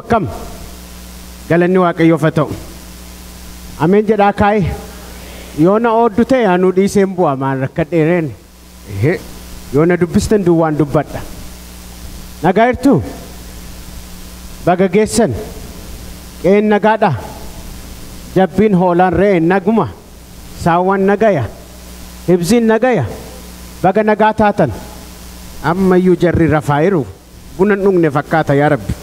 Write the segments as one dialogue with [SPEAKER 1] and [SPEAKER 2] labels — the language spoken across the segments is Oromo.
[SPEAKER 1] Akkam galanni Waaqayyoof haa ta'u. Ameen jedhaa kaa'e. Yoo na ooddu ta'e anuu dhiiseen bu'a maan rakkadheereen. Yoo na dubbistan duwwaan dubbadha. Nagaa jirtuu? Baga geessan. Qe'een nagaadha. Jabbiin hoolaan re'een naguma. Saawwan nagaya. Hibziin nagaya. Baga nagaa taatan. Ammayyuu jarri rafaa jiru. Buna hin dhugne fakkaata yaa Rabbi.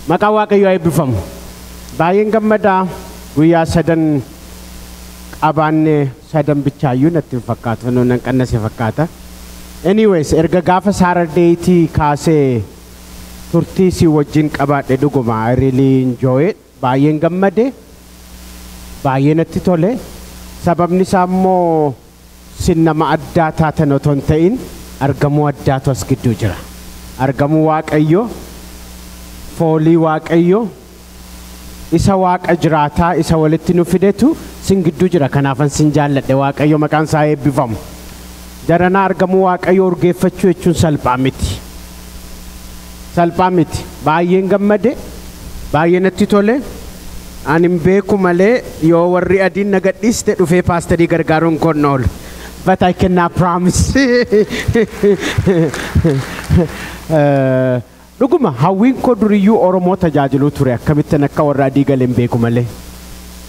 [SPEAKER 1] Maqaan Waaqayyoo haa eebbifamu. Baay'een gammadaa guyyaa sadan qabaanne sadan bichaayyuu natti hin fakkaatu. Nan qannase fakkaata. Anyways, erga gaafa Saarardeetii kaasee turtii si wajjin qabaadhe dhuguma. I really enjoy it. Baay'een gammade. Baay'ee natti tole. Sababni isaa immoo sin nama addaa taatan otoo hin ta'in argamuu addaatu as gidduu jira. Argamuu Waaqayyoo, foolii Waaqayyoo, isa Waaqa jiraataa isa walitti nu fidetu sin gidduu jira. Kanaafan sin jaalladhe. Waaqayyo maqaan isaa eebbifamu. Daranaa argamuu Waaqayyoo urgeeffachuu jechuun salphaa miti. Salphaa miti. Baay'een gammade. Baay'ee natti tole. Ani hin beeku malee yoo warri adiin na gadhiiste dhufee paasterii gargaaruun koon oolu. But I cannot promise. Dhuguma hawwiin koo duriyyuu Oromoo tajaajiluu ture akkamittan akka warra adii galee hin beeku malee.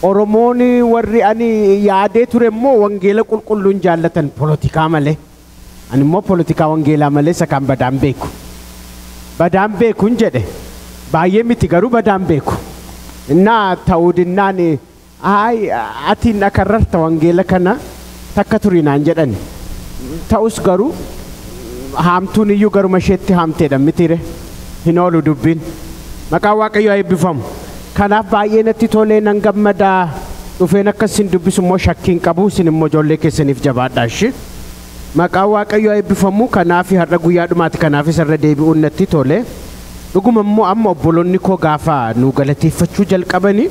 [SPEAKER 1] Oromoon warri ani yaadee ture immoo wangeela qulqulluun jaallatan polotikaa malee. Ani immoo polotikaa wangeelaa malee isa kan badaan beeku. Badaan beekuun jedhe baay'ee miti garuu badaan beeku. Innaa ta'uu dinnaan ay atiin akarrarta wangeela kana takka turii naan jedhani. Ta'us garuu haamtuun iyyuu garuma isheetti haamteedha mitiire. Hin oolu dubbiin. Maqaan Waaqayyoo haa eebbifamu. Kanaaf baay'ee natti tolee nan gammadaa. Dhufeen akka isin dubbisu immoo shakkiin qabu isin immoo ijoollee keessaniif jabaadhaa ishee. Maqaan Waaqayyoo haa eebbifamu. Kanaaf har'a guyyaa dhumaati kanaafis irra deebi'uun natti tole. Dhuguma immoo amma obboloonni koo gaafa nu galateeffachuu jalqabanii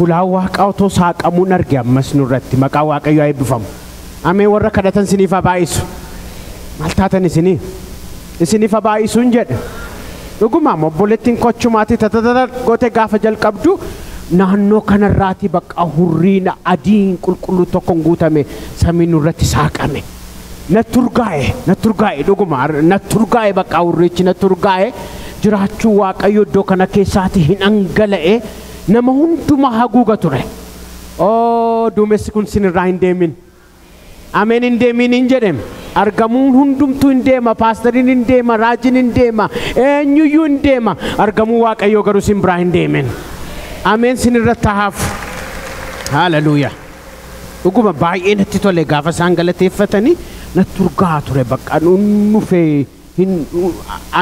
[SPEAKER 1] hulaa Waaqaa otoo saaqamuun arge ammas nurratti. Maqaan Waaqayyoo haa eebbifamu. Ameen warra kadhatan isiniif haa baay'isu. Maal taatan isinii? Isiniif haa baay'isuun jedhe. Dhugumaam obboleettiin kochumaati tatatata goote gaafa jalqabdu naannoo kanarraati bakka hurriin adiin qulqulluu tokkoon guutame samii nurratti saaqame. Natti urgaa'e dhuguma natti urgaa'e bakka hurriichi natti urgaa'e jiraachuu Waaqayyo iddoo kana keessaati hin dhangala'e nama hundumaa haguuga ture. Oo duumessi kun sinirraa hin deemin. Ameen hin deemin hin jedhem. Argamuun hundumtuu hin deema, paasteriin hin deema, raajiin hin deema, eenyuyyuu hin deema. Argamuu Waaqayyoo garuu sin biraa hin deemin. Ameen sin irratti hafu. Haleluuyaa. Dhuguma baay'ee natti tole gaafa isaan galateeffatanii natti urgaa ture bakka dhufee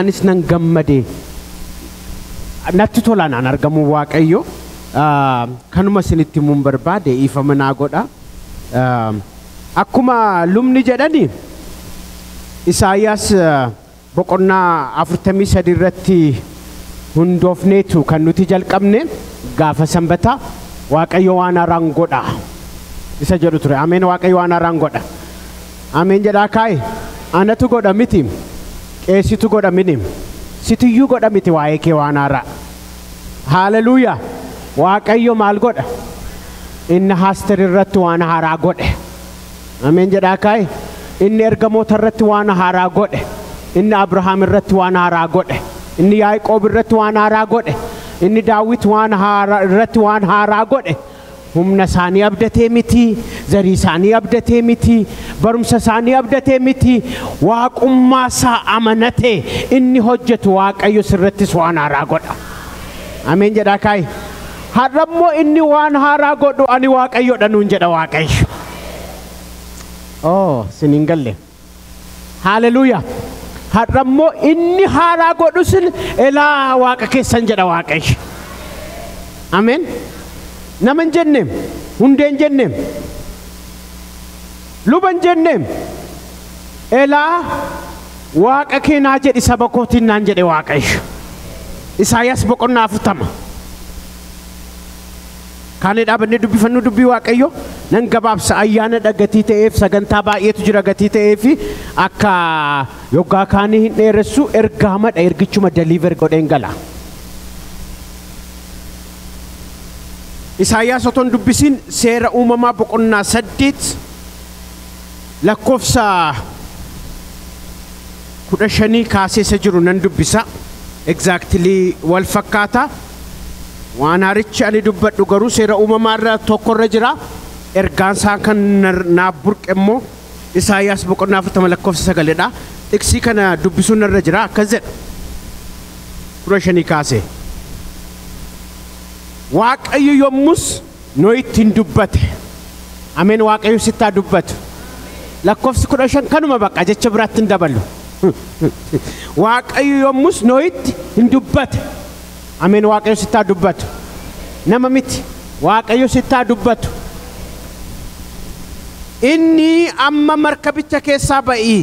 [SPEAKER 1] anis nan gammade. Natti tola naan argamuu Waaqayyoo. Kanuma isinitti himuun barbaade dhiifama naa godha. Akkuma lubni jedhani Isaayyaas boqonnaa 43 irratti hundoofneetu kan nuti jalqabne gaafa sanbataa Waaqayyo waan haaraan godha isa jedhu ture. Ameen Waaqayyo waan haaraan godha. Ameen jedhaa kaa'e. Anatu godha miti. Qeessitu godha miti. Situyyuu godha miti waa'ee kee waan haaraa. Haleluuyaa. Waaqayyo maal godha? Inni haaster irratti waan haaraa godhe. Ameen jedhaa kaa'e. Inni ergamoota irratti waan haaraa godhe. Inni Abrahaam irratti waan haaraa godhe. Inni Yaaqoob irratti waan haaraa godhe. Inni Daawit waan haaraa irratti waan haaraa godhe. Humna isaanii abdatee miti, zarii isaanii abdatee miti, barumsa isaanii abdatee miti, waaqummaa isaa amanatee inni hojjetu Waaqayyo sirrattis waan haaraa godha. Ameen jedhaa kaa'e. Har'a immoo inni waan haaraa godhu ani Waaqayyoodha nuun jedha Waaqayyo. Oh, sin hin galle. Haleluuyaa. Har'a immoo inni haaraa godhu sin elaa Waaqa keessan jedha Waaqayyo. Ameen. Nama hin jenneem, hundee hin jenneem, luba hin jenneem, elaa Waaqa keenaa jedhi saba kootiin naan jedhe Waaqayyo. Isaayyaas boqonnaa 40. Kaanee dhaabannee dubbifannu dubbii Waaqayyo Nan gabaabsa ayyaana dhagatii ta'eef sagantaa baay'eetu jira gatii ta'eef akka yoggaa kaanii hin dheeressu ergaamadha ergichuma deliver godheen gala. Isaayyaas otoo hin dubbisiin seera uumamaa boqonnaa 8 lakkoofsa 15 kaasee isa jiru nan dubbisa. Exactly wal fakkaata. Waan haarichi ani dubbadhu garuu seera uumamaa irra tokkorra jira. Ergaan isaa kan naaf burqe immoo Isaayyaas boqonnaa 40 lakkoofsa 9 dha. Xiqsii kana dubbisuun narra jira akkas jedha. 15 kaasee. Waaqayyo yommus Nohitti hin dubbate. Ameen Waaqayyo sittaa dubbatu. Lakkoofsi 15 kanuma baqa jecha biraatti hin dabalu. Waaqayyo yommus Nohitti hin dubbate. Ameen Waaqayyo sittaa dubbatu. Nama miti. Waaqayyo sittaa dubbatu. Inni amma markabicha keessaa ba'ii.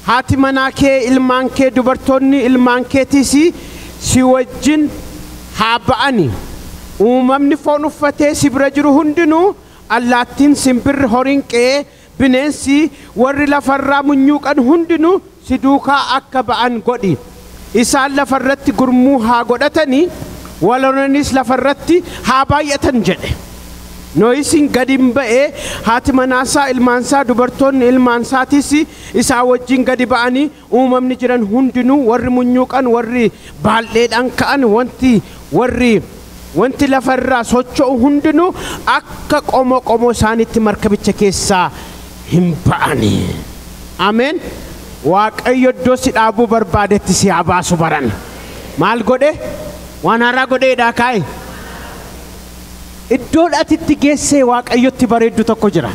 [SPEAKER 1] Haati manaa kee, ilmaan kee, dubartoonni ilmaan keetiis si wajjin haa ba'ani. Uumamni foon uffatee si bira jiru hundinuu allaattiin, simbirri, horiin qe'ee, bineensi warri lafarraa munyuuqan hundinuu si duukaa akka ba'an godhi. Isaan lafarratti gurmuu haa godhatanii, waloonis lafarratti haa baay'atan jedhe. Nohisiin gadi hin ba'ee haati manaasaa, ilmaansaa, dubartoonni ilmaansaatis isaa wajjin gadi ba'anii uumamni jiran hundinuu warri munyuuqan, warri baal'eedhaan ka'an, wanti lafarraa socho'u hundinuu akka qomo qomo isaaniitti markabicha keessaa hin ba'ani. Ameen. Waaqayyo iddoo si dhaabuu barbaadetti si haa baasu baran. Maal godhe? Waan haaraa godheedhaa kaa'e. Iddoo ati geessee Waaqayyotti bareeddu tokko jira.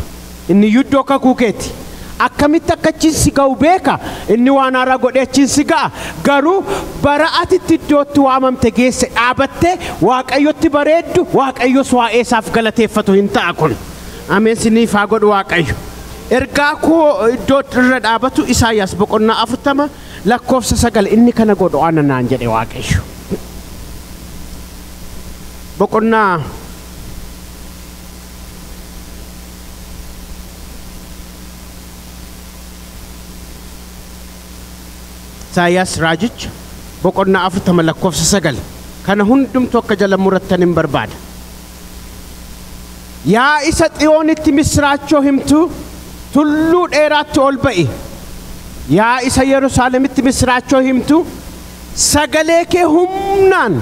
[SPEAKER 1] Inni iddoo kakuu keeti. Akkamitti akka achiin si ga'u beeka. Inni waan haaraa godhee achiin si ga'a. Garuu bara atitti iddootti waamamte geesse dhaabattee Waaqayyotti bareeddu Waaqayyos waa'ee isaaf galateeffatu hin ta'a kun. Ameen siniif haa godhu Waaqayyo. Ergaa koo iddoo irra dhaabatu Isaayyaas boqonnaa 40 lakkoofsa 9 inni kana godhu ana naan jedhe Waaqayyo. Boqonnaa Isaayyaas raajicha boqonnaa 40 lakkoofsa 9 kana hundumtu akka jala murattan hin barbaada. Yaa isa Xiyoonitti misraachoo himtu tulluu dheeraatti ol ba'i. Yaa isa Yerusaalemitti misraachoo himtu sagalee kee humnaan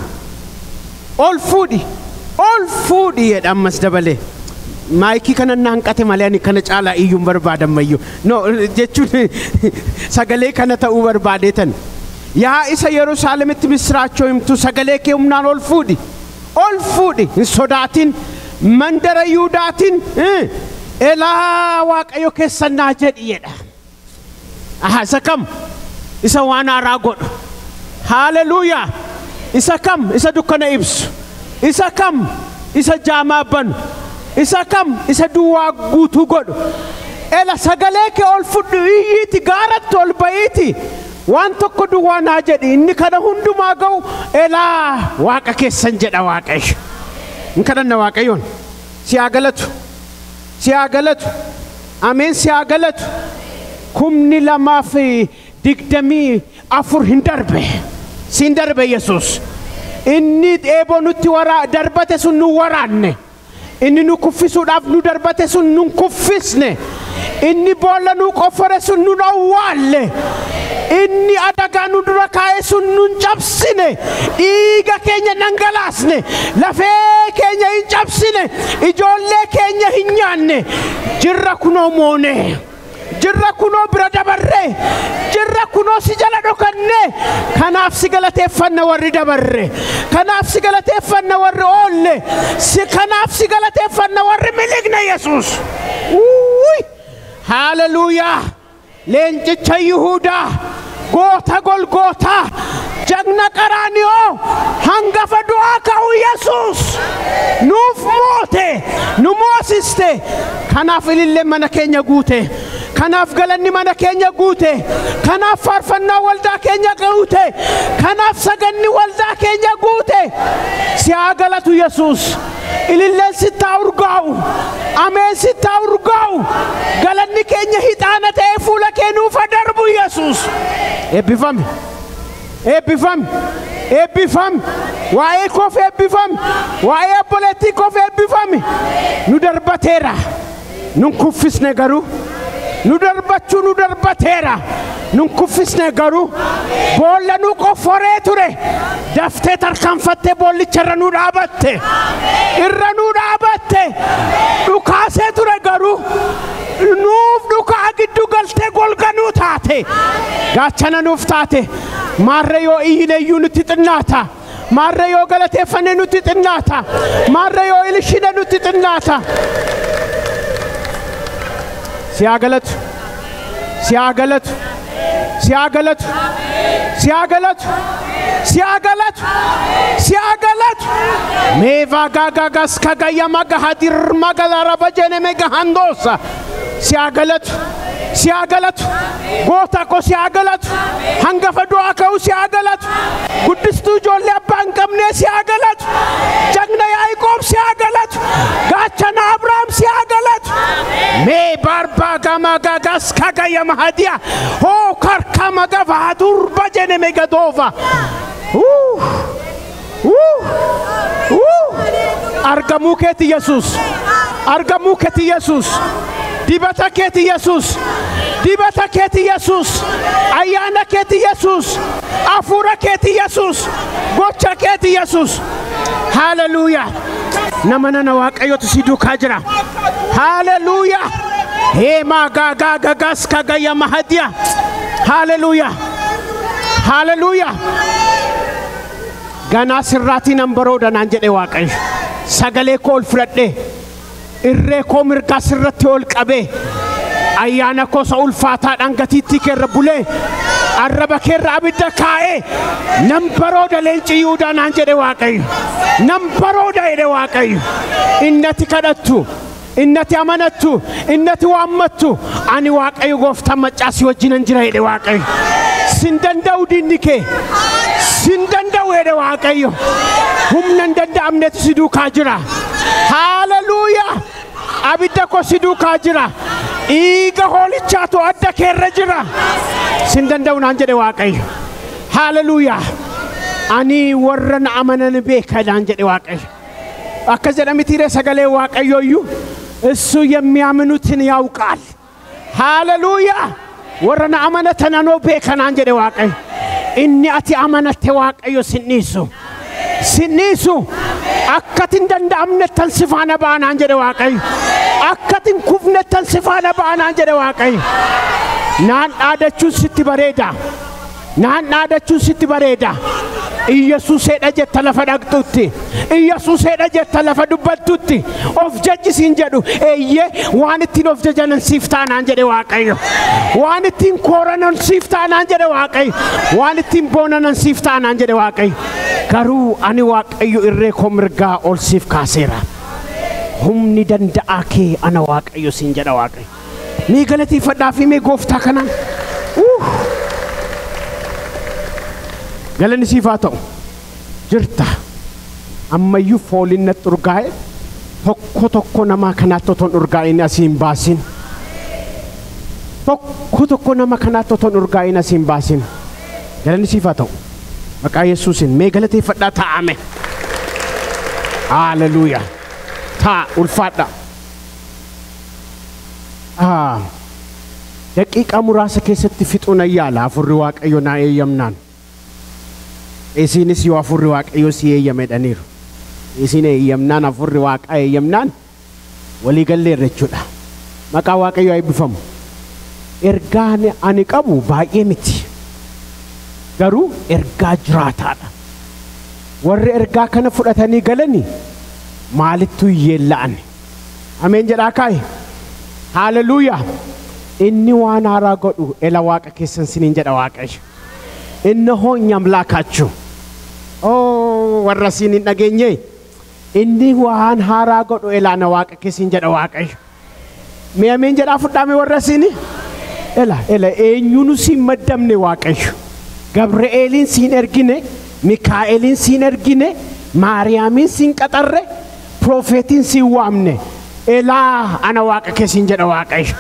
[SPEAKER 1] ol fuudhi ol fuudhi jedha ammas dabalee. Maayikii kana na hanqate malee ani kana caalaa iyyuu hin barbaadammayyuu. No jechuun sagalee kana ta'uu barbaadeetan. Yaa isa Yerusaalemitti misraachoo himtu sagalee kee humnaan ol fuudhi ol fuudhi hin sodaatin mandara Yihuudaatiin elaa Waaqayyo keessan naa jedhi jedha. Aha isa kam? Isa waan haaraa godhu. Haleluuyaa. Isa kam? Isa dukkana ibsu. Isa kam? Isa jaamaa banu. Isa kam? Isa duwwaa guutuu godhu. Ela sagalee kee ol fudhu iyyiiti gaaratti ol ba'iiti. Waan tokko duwwaa naa jedhi inni kana hundumaa ga'u elaa Waaqa keessan jedha Waaqayyo. Hin kadhanna Waaqayyoon. Si haa galatu. Si haa galatu. Ameen si haa galatu. 2024 hin darbe. Siin darbe Yesuus. Inni dheeboo nutti darbate sun nu waraanne. Inni nu kuffisuudhaaf nu darbate sun nu kuffisne. Inni boolla nu qoffore sun nu awwaalle. Inni adagaa nu dura kaa'e sun nu cabsine. Dhiiga keenya dhangalaasne. Lafee keenya hin cabsine. Ijoollee keenya hin nyaanne. Jirra kunoo moone. Jirra kunoo bira dabarre. Jirra kunoo si jala dhokanne. Kanaaf si galateeffanna warri dabarre. Kanaaf si galateeffanna warri oolle. Kanaaf si galateeffanna warri miliqne Yesuus. Haleluuyaa. Leencicha Yihuudaa, goota Golgootaa, jagna Qaraaniyoo, hangafa du'aa ka'u Yesuus nuuf moote, nu moosiste. Kanaaf ilillee mana keenya guute. Kanaaf galanni mana keenya guute. Kanaaf faarfannaa waldaa keenya guute. Kanaaf saganni waldaa keenya guute. Si haa galatu Yesuus. Ililleen sitti haa urgaa'u. Ameen sitti haa urgaa'u. Galanni keenya hixaana ta'ee fuula kee nuuf haa darbu Yesuus. Eebbifami. Eebbifami. Eebbifami. Waa'ee koof eebbifami. Waa'ee obboleettii koof eebbifami. Nu darbateera. Nun kuffisne garuu. Nu darbachuu nu darbateera. Nun kuffisne garuu. Boolla nu qofforee ture. Daftee tarkaanfattee boollicha irra nu dhaabatte. Irra nu dhaabatte. Dhukaasee ture garuu. Nuuf dhukaa gidduu galtee golga nuu taate. Gaachana nuuf taate. Maarree yoo iyyine iyyuu nutti xinnaata. Maarree yoo galateeffanne nutti xinnaata. Maarree yoo ilishine nutti xinnaata. Si haa galatu. Si haa galatu. Si haa galatu. Si haa galatu. Si haa galatu. Si haa galatu. Meeva gagagas kagayama gahadir magalara bajene megahandosa. Si haa galatu. Si haa galatu. Goota koo si haa galatu. Hangafa du'aa ka'u si haa galatu. Guddistuu ijoollee abbaa hin qabnee si haa galatu. Jagna Yaaqoob si haa galatu. Gaachana Abrahaam si haa galatu. Mee barbaa gagagas kagayama hadiya. Hoo karkama gavahadur bajene megadova. Argamuu keeti Yesuus. Argamuu keeti Yesuus. Dibata keeti Yesuus. Dibata keeti Yesuus. Ayyaana keeti Yesuus. Hafuura keeti Yesuus. Gocha keeti Yesuus. Haleluuyaa. Nama nana Waaqayyotu si duukaa jira. Haleluuyaa. Heemaa gaagaa gagaas kagayya mahadiya. Haleluuyaa. Haleluuyaa. Ganaa sirraatii nan barooda naan jedhe Waaqayyo. Sagalee koo ol fudhadhee irree koo mirgaa sirratti ol qabee ayyaana koo isa ulfaataadhaan gatiittii keerra bulee arraba keerra abidda kaa'ee nan barooda leenci Yihuudaa naan jedhe Waaqayyo. Nan barooda jedhe Waaqayyo. Innati kadhattu, innati amanattu, innati waammattu ani Waaqayyo gooftaan maccaasii wajjinan jira jedhe Waaqayyo. Sin danda'u diinni kee. Sin danda'u jedhe Waaqayyo. Humna hin danda'amnetu si duukaa jira. Haleluuyaa. Abidda koo si duukaa jira. Dhiiga hoolichaatu adda keerra jira. Sin danda'u naan jedhe Waaqayyo. Haleluuyaa. Ani warra na amanan beeka naan jedhe Waaqayyo. Akkas jedhamitiire sagalee Waaqayyo iyyuu እሱ የሚያምኑትን ያውቃል። Haleluuyaa. Warra na amanatan anoo beeka naan jedhe Waaqayyo. Inni ati amanatte Waaqayyo sin dhiisu. Sin dhiisu. Akkati hin danda'amnettan si faana ba'a naan jedhe Waaqayyo. Akkati hin kufnettan si faana ba'a naan jedhe Waaqayyo. Naan dhaadachuun sitti bareeda. Naan dhaadachuun sitti bareeda. Iyyasuuseedha jetta lafa dhaqxutti. Iyyasuuseedha jetta lafa dubbattutti. Of jajjisiin jedhu eeyyee waan ittiin of jajanan siif taanaan jedhe Waaqayyo. Waan ittiin kooranan siif taanaan jedhe Waaqayyo. Waan ittiin boonanan siif taanaan jedhe Waaqayyo. Garuu ani Waaqayyo irree koo mirgaa ol siif kaaseera. Humni danda'aa kee ana Waaqayyo siin jedha Waaqayyo. Mee galateeffadhaa fi mee gooftaa kanaan. Galanni siif haa ta'u. Jirta. Ammayyuu fooliin natti urgaa'e tokko tokko namaa kanaatti otoo hin urgaa'in asii hin baasin. Tokko tokko nama kanaatti otoo hin urgaa'in asii hin baasin. Galanni siif haa ta'u. Maqaa Yesuusiin mee galateeffadhaa taa'ame. Haleluuyaa. Taa ulfaadha. Daqiiqaa muraasa keessatti fixuun ayyaala hafuurri Waaqayyo naa eeyyamnaan. Isiinis yoo hafuurri Waaqayyo si eeyyame jedhaniiru. Isiin eeyyamnaan hafuurri Waaqaa eeyyamnaan walii galleerra jechuudha. Maqaa Waaqayyo eebbifamu. Ergaan ani qabu baay'ee miti. Garuu ergaa jiraataadha. Warri ergaa kana fudhatanii galanii maalittu yeella'an. Ameen jedhaa kaa'e. Haleluuyaa. Inni waan haaraa godhu ela Waaqa keessan siniin jedha Waaqayyo. እነሆ እኛ አምላካችሁ ኦ warra siin hin dhageenye inni waan haaraa godhu elaana Waaqa keessan jedha Waaqayyo. Mee ameen jedhaa fudhaame warra siin ela ela eenyuunu siin maddamne Waaqayyo. Gabri'eeliin siin ergine, Mikaa'eliin siin ergine, Maariyaamin siin qaxarre, Profeetiin siin waamne. Elaa ana Waaqa kee siin jedha Waaqayyo.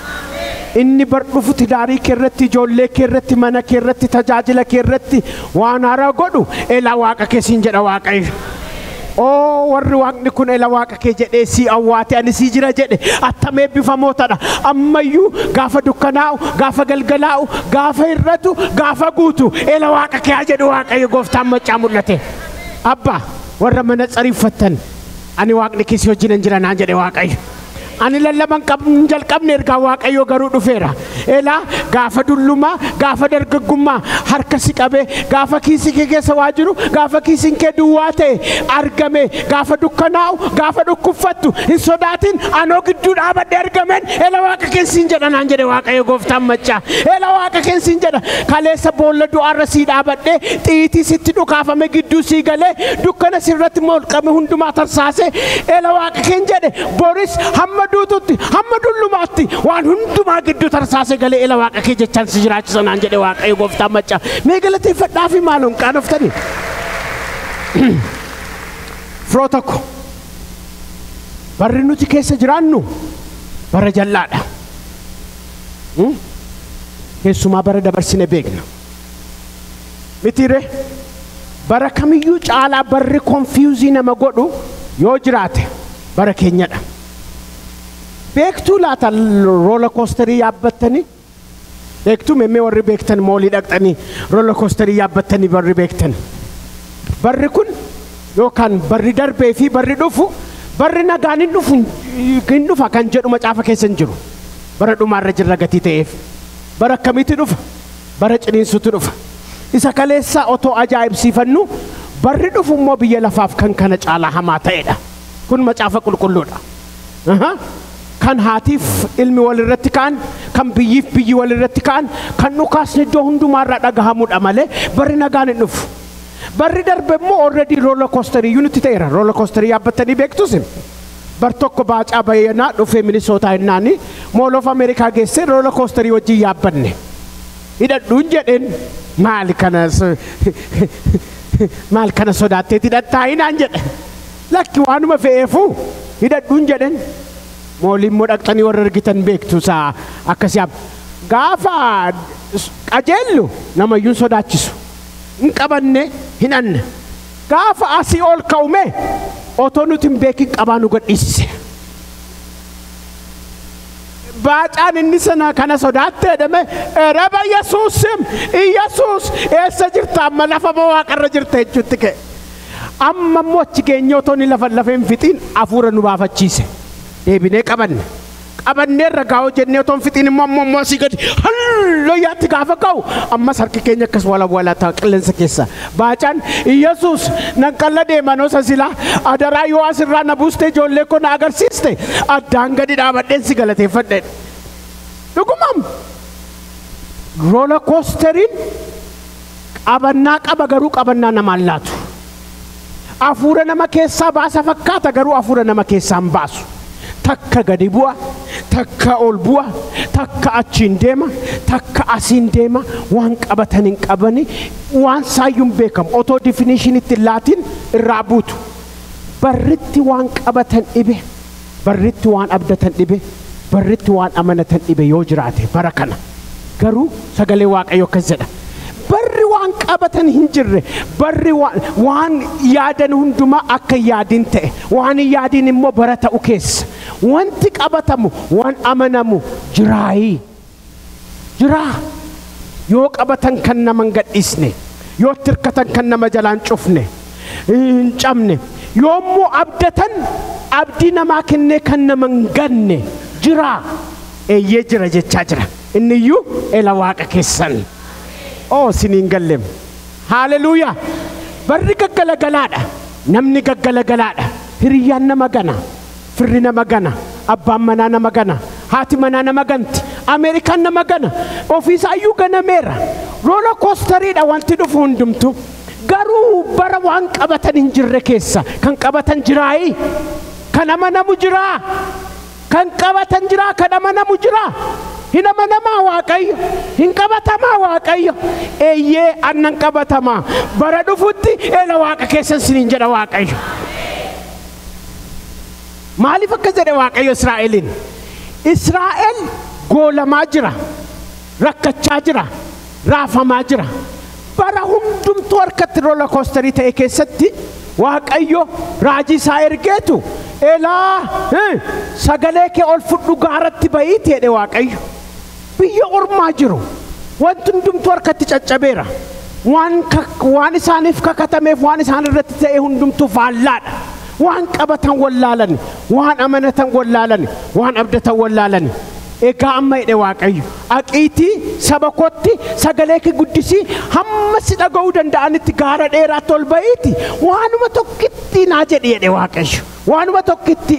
[SPEAKER 1] Inni bar dhufu tidaarii kee irratti, ijoollee kee irratti, mana kee irratti, tajaajila kee irratti waan haaraa godhu elaa Waaqa kee siin jedha Waaqayyo. Oo warri Waaqni kun ela Waaqa kee jedhee sii awwaate ani sii jira jedhe attam eebbifamootadha. Ammayyuu gaafa dukkanaa'u, gaafa galgalaa'u, gaafa hir'atu, gaafa guutu ela Waaqa kee haa jedhu Waaqayyo gooftaan maccaa mul'ate. Abbaa warra mana tsariiffattan ani Waaqni kee si wajjin hin jira naan jedhe Waaqayyo. Ani lallaban hin jalqabne ergaa Waaqayyoo garuu dhufeera. Elaa gaafa dullumaa, gaafa dargaggummaa harka si qabee, gaafa kiisii kee keessa waa jiru, gaafa kiisiin kee duwwaa ta'e argame, gaafa dukkanaa'u, gaafa dhukkubfattu hin sodaatin anoo gidduu dhaabadhee argameen ela Waaqa kee siin jedha naan jedhe Waaqayyo gooftaan maccaa. Ela Waaqa kee siin jedha. Kaleessa boolla du'aarra sii dhaabadhee xiitii sitti dhukaafame gidduu sii galee dukkana sirratti molqame hundumaa tarsaasee ela Waaqa keen jedhe boris hamma duututti hamma dullumaatti waan hundumaa gidduu tarsaasee galee ela Waaqa kee jechaan si jiraachisa naan jedhe Waaqayyo gooftaan maccaa. Mee galateeffadhaa fi maaloon qaanoftanii. Firoota ko barri nuti keessa jiraannu bara jallaadha. Keessumaa bara dabarsine beekna. Mitiire bara kamiyyuu caalaa barri confuse nama godhu yoo jiraate bara keenyadha. Beektuu laata roller coasterii yaabbattanii? Beektuu memmee warri beektan mallii dhaqxanii roller coasterii yaabbattanii barri beektan. Barri kun yookaan barri darbee fi barri dhufu barri nagaan hin dhufu hin dhufa kan jedhu macaafa keessa hin jiru. Bara dhumaarra jirra gatii ta'eef. Bara akkamiitti dhufa? Bara ciniinsuutu dhufa. Isa kaleessaa otoo ajaa'ibsiifannu barri dhufu immoo biyya lafaaf kan kana caalaa hamaa ta'edha. Kun macaafa qulqulluudha. Kan haatiif ilmi walirratti ka'an, kan biyyiif biyyi walirratti ka'an, kan dhukaasni iddoo hundumaarraa dhagahamudha malee barri nagaan hin dhufu. Barri darbe immoo already roller coasterii iyyuu nutti ta'eera. Roller coasterii yaabbattanii beektus. Bar tokko Baacaa Bayyanaa dhufee Minisootaa hinnaani Mall of America geessee roller coasterii wajjin yaabbanne. Hidhadhuun jedheen maali kana maal kana sodaatteeti hidhattaa hinaan jedhe. Lakki waanuma fe'eefuu hidhadhuun jedheen. Mallii immoo dhaqxanii warra argitan beektu isaa akkasii yaab. Gaafa qajeellu namayyuun sodaachisu. Hin qabanne hin anne. Gaafa asii ol ka'ume otoo nuti hin beekin qabaa nu gadhiisise. Baacaan inni sana kana sodaatte jedhame eraba Yesuusim Yesuus eessa jirta amma lafa moo waaqarra jirta jechuutti ka'e. Amma immoo achi geenye otoo inni lafa lafa hin fixiin hafuura nu baafachiise. Deebinee qabanne. Qabanneerra gaa'oo jennee otoo hin fixiin immoo ammoo asii gadi hallayyaatti gaafa ka'u ammas harki keenya akkas wala wala ta'a qilleensa keessa. Baacaan Yesuus nan qalla deemanoo silaa adaraa yoo asirraa na buustee ijoollee koo na agarsiiste addaan gadi dhaabadheen si galateeffadhe. Dhugumam roller coasteriin qabannaa qaba garuu qabannaa namaan laatu. Hafuura nama keessaa baasa fakkaata garuu hafuura nama keessaa hin baasu. Takka gadi bu'a, takka ol bu'a, takka achiin deema, takka asiin deema, waan qabatan hin qabani, waan saayyuu hin beekamu. Otoo definition itti laatiin irraa buutu. Barritti waan qabatan dhibe, barritti waan abdatan dhibe, barritti waan amanatan dhibe yoo jiraate bara kana. Garuu sagalee Waaqayyoo akkas jedha. Barri waan qabatan hin jirre, barri waan yaadan hundumaa akka yaadin ta'e, waan hin yaadin immoo bara ta'u keessa. Wanti qabatamu, waan amanamu jiraayii. Jiraa. Yoo qabatan kan nama hin gadhiisne, yoo tirkatan kan nama jalaan cufne, hin cabne, yoommoo abdatan abdii namaa kennee kan nama hin ganne jiraa. Eeyyee jira jechaa jira. Inni iyyuu ela Waaqa keessan. Oo siniin gallem. Haaleluuyaa. Barri gaggalagalaadha. Namni gaggalagalaadha. Hiriyyaan nama gana. Firri nama gana. Abbaan manaa nama gana. Haati manaa nama ganti. Ameerikaan nama gana. Ofiisaayyuu ganameera. Roller coasteriidha wanti dhufu hundumtu. Garuu bara waan qabatan hin jirre keessa kan qabatan jiraayi. Kan amanamu jiraa. Kan qabatan jiraa. Kan amanamu jiraa. Hin amanamaa Waaqayyo. Hin qabatamaa Waaqayyo. Eeyyee annan qabatamaa. Bara dhufutti eela Waaqa keessan siniin jedha Waaqayyo. Maaliif akkas jedhe Waaqayyo Israa'eliin? Israa'el goolamaa jira. Rakkachaa jira. Raafamaa jira. Bara hundumtuu harkatti roller coasterii ta'e keessatti Waaqayyo raajii isaa ergeetu elaa sagalee kee ol fudhu gaaratti ba'iiti jedhe Waaqayyo. Biyya ormaa jiru. Wanti hundumtuu harkatti caccabeera. Waan isaaniif kakatameef waan isaan irratti ta'e hundumtuu faallaadha. Waan qabatan wallaalan, waan amanatan wallaalan, waan abdatan wallaalan. Egaa amma jedhe Waaqayyo, aqiitii saba kootti sagalee kee guddisii hamma si dhaga'uu danda'anitti gaara dheeraatti ol ba'iiti waanuma tokkitti naa jedhi jedhe Waaqayyo. Waanuma tokkitti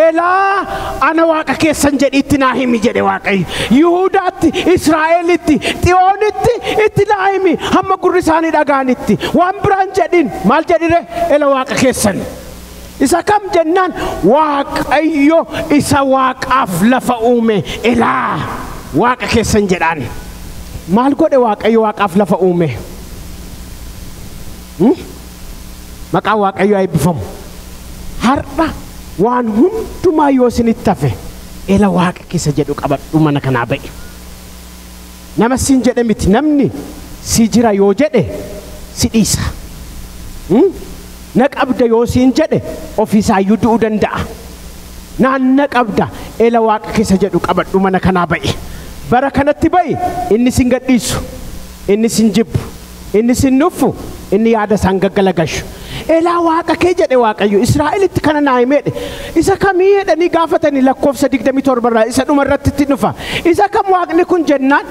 [SPEAKER 1] elaa ana Waaqa keessan jedhiitti naa himi jedhe Waaqayyo. Yihuudaatti, Israa'elitti, Xiyoonitti itti naa himi hamma gurri isaanii dhaga'anitti. Waan biraan jedhin maal jedhire ela Waaqa keessan. Isa kam jennaan Waaqayyo isa Waaqaaf lafa uume elaa Waaqa keessan jedhaan. Maal godhe Waaqayyo Waaqaaf lafa uume? Maqaan Waaqayyo haa eebbifamu. Har'a waan hundumaa yoo isinitti hafe ela Waaqa keessa jedhu qabadhu mana kanaa ba'e. Nama siin jedhe miti, namni si jira yoo jedhe si dhiisa. Na qabda yoo siin jedhe ofiisaayyuu du'uu danda'a. Naan na qabda ela Waaqa keessa jedhu qabadhu mana kanaa ba'e. Bara kanatti ba'i inni sin gadhiisu, inni sin jibbu, inni sin nuffu, inni yaada isaan gaggalagashu. Elaa Waaqa kee jedhe Waaqayyo Israa'elitti kana naa himeedhe. Isa kamii jedhanii gaafatanii lakkoofsa 27 irraa isa dhuma irratti itti dhufa. Isa kam Waaqni kun jennaan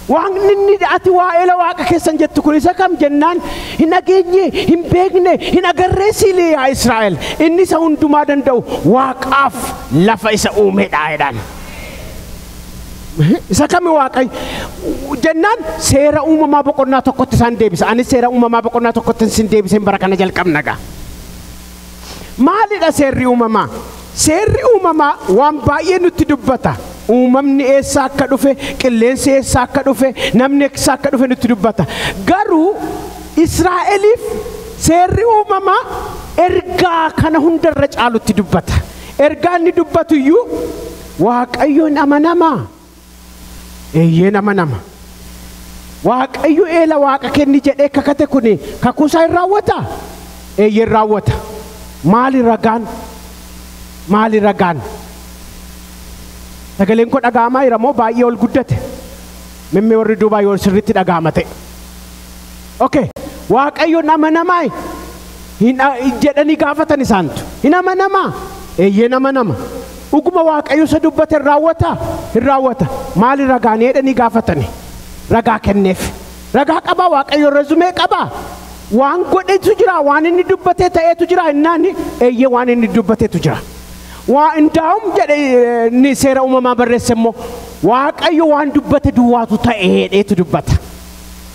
[SPEAKER 1] Waaqni inni ati waa'ee Waaqa keessan jettu kun isa kam jennaan hin dhageenye, hin beekne, hin agarree siilee yaa Israa'el. Inni isa hundumaa danda'u Waaqaaf lafa isa uumedha jedhaan. Isa kami Waaqayyo jennaan seera uumamaa boqonnaa 1tti isaan deebisa. Anis seera uumamaa boqonnaa 1tti isin deebiseen bara kana jalqabna gaa. Maalidha seerri uumamaa? Seerri uumamaa waan baay'ee nutti dubbata. Uumamni eessaa akka dhufe, qilleensi eessaa akka dhufe, namni eessaa akka dhufe nutti dubbata. Garuu Israa'eliif seerri uumamaa ergaa kana hundarra caalutti dubbata. Ergaa inni dubbatu iyyuu Waaqayyoon amanamaa. Eeyyeen amanama. Waaqayyo eela Waaqa kenni jedhee kakate kuni kakuusaa hin raawwataa? Eeyyeen raawwata. Maali ragaan? Maali ragaan? Sagaleen koo dhaga'amaa jira moo baay'ee ol guddate? Mimmee warri duubaa yoo sirriitti dhaga'ama ta'e. Okay. Waaqayyoon amanamaa hin jedhanii gaafatan isaantu. Hin amanamaa? Eeyyeen amanama. Dhuguma Waaqayyo isa dubbate hin raawwataa? Hin raawwata. Maali ragaan jedhanii gaafatani? Ragaa kenneef. Ragaa qabaa Waaqayyo resume qabaa? Waan godhetu jira, waan inni dubbatee ta'etu jira innaan eeyyee waan inni dubbateetu jira. Waa indaa'um jedhe inni seera uumamaa barreesse immoo Waaqayyo waan dubbate duwwaatu ta'e jedheetu dubbata.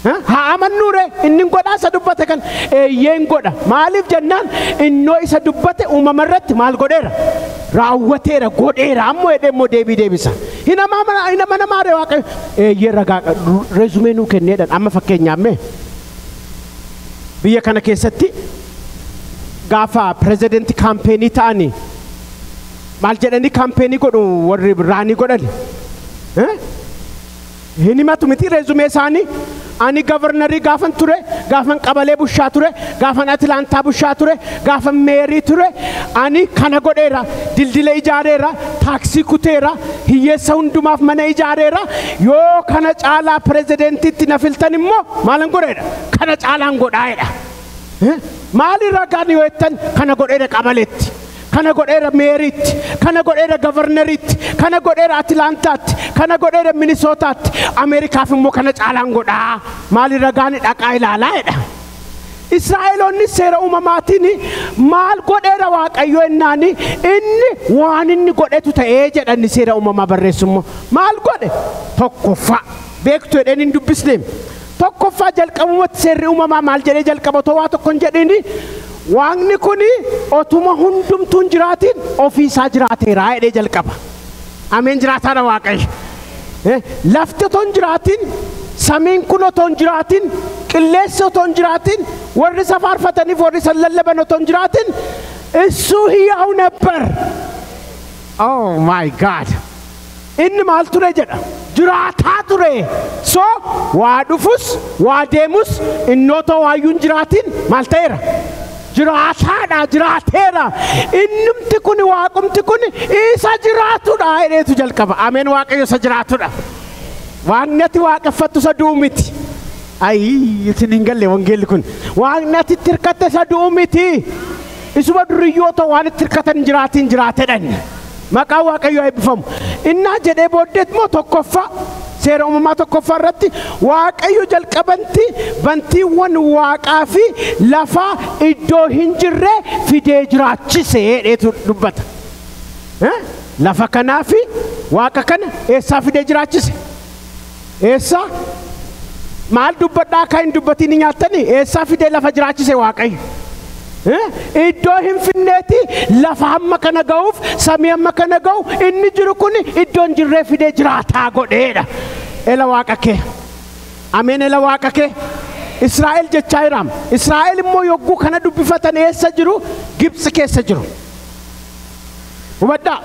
[SPEAKER 1] Haa amannuure inni godhaa isa dubbate kan eeyyeen godha. Maaliif jennaan innoo isa dubbate uumama irratti maal godheera? Raawwateera godheera ammoo jedhee immoo deebii deebisa. Hin amanamaare Waaqayyo eeyyee ragaa resume nuu kenneedhaan amma fakkeenyaaf mee biyya kana keessatti gaafa pirezidentii campaignii ta'anii maal jedhanii campaignii godhu warri raanii godhani? Hin himatu miti resume isaanii. Ani governorii gaafan ture, gaafan qabalee bushaa ture, gaafan Atilaantaa bushaa ture, gaafan mayorii ture, ani kana godheera, dildila ijaareera, taaksii kuteera, hiyyeessa hundumaaf mana ijaareera. Yoo kana caalaa pireezidentiitti na filtan immoo maalan godheedha? Kana caalaan godhaa'edha. Maali ragaan yoo jettan kana godheera qabaleetti. Kana godheera mayoriitti, kana godheera governoriitti, kana godheera Atilaantaatti, kana godheera Minisootaatti, Ameerikaaf immoo kana caalaan godhaa. Maali ragaan dhaqaa ilaalaa jedha. Israa'eloonni seera uumamaatiin maal godheera Waaqayyo jennaan inni waan inni godhetu ta'ee jedhanni seera uumamaa barreessu immoo maal godhe tokkoffaa beektu jedheen hin dubbisne. Tokkoffaa jalqabumatti seerri uumamaa maal jedhee jalqaba otoo waa tokko hin jedhiini Waaqni kun otuma hundumtuun jiraatiin ofiisaa jiraateera jedhee jalqaba. Ameen, jiraataadha Waaqayyo. Lafti otoo hin jiraatin, samiin kun otoo hin jiraatin, qilleensi otoo hin jiraatin, warri isa faarfataniif warri isa lallaban otoo hin jiraatin, እሱ ሕያው ነበር. Oh my God. Inni maal ture jedha? Jiraataa ture. So waa dhufus waa deemus inni otoo waayyuu hin jiraatin maal ta'eera? Jiraataadha, jiraateera. Innumti kun, waaqumti kun isa jiraatudha jedheetu jalqaba. Ameen. Waaqayyo isa jiraatudha. Waaqni ati waaqeffattu isa du'u miti. Ayii, isin hin galle wangeelli kun. Waaqni ati itti hirkatte isa du'u miti. Isuma duriyyoo otoo waan itti hirkatan jiraatiin jiraatedhan. Maqaan Waaqayyoo eebbifamu. Innaa jedhee booddeet immoo tokkoffaa, seera uumamaa tokkoffaa irratti Waaqayyo jalqabanti bantiiwwan waaqaa fi lafaa iddoo hin jirre fidee jiraachise jedheetu dubbata. Lafa kanaa fi waaqa kana eessaa fidee jiraachise? Eessaa? Maal dubbadhaa akka hin dubbatiin nyaattanii? Eessaa fidee lafa jiraachise Waaqayyo? Iddoo hin finneeti lafa hamma kana ga'uuf, samii hamma kana ga'u inni jiru kun iddoo hin jirree fidee jiraataa godheedha. Ela waaqa kee. Ameen, ela waaqa kee. Israa'el jechaa jiraam. Israa'el immoo yogguu kana dubbifatan eessa jiru? Gibxi keessa jiru. Hubadhaa.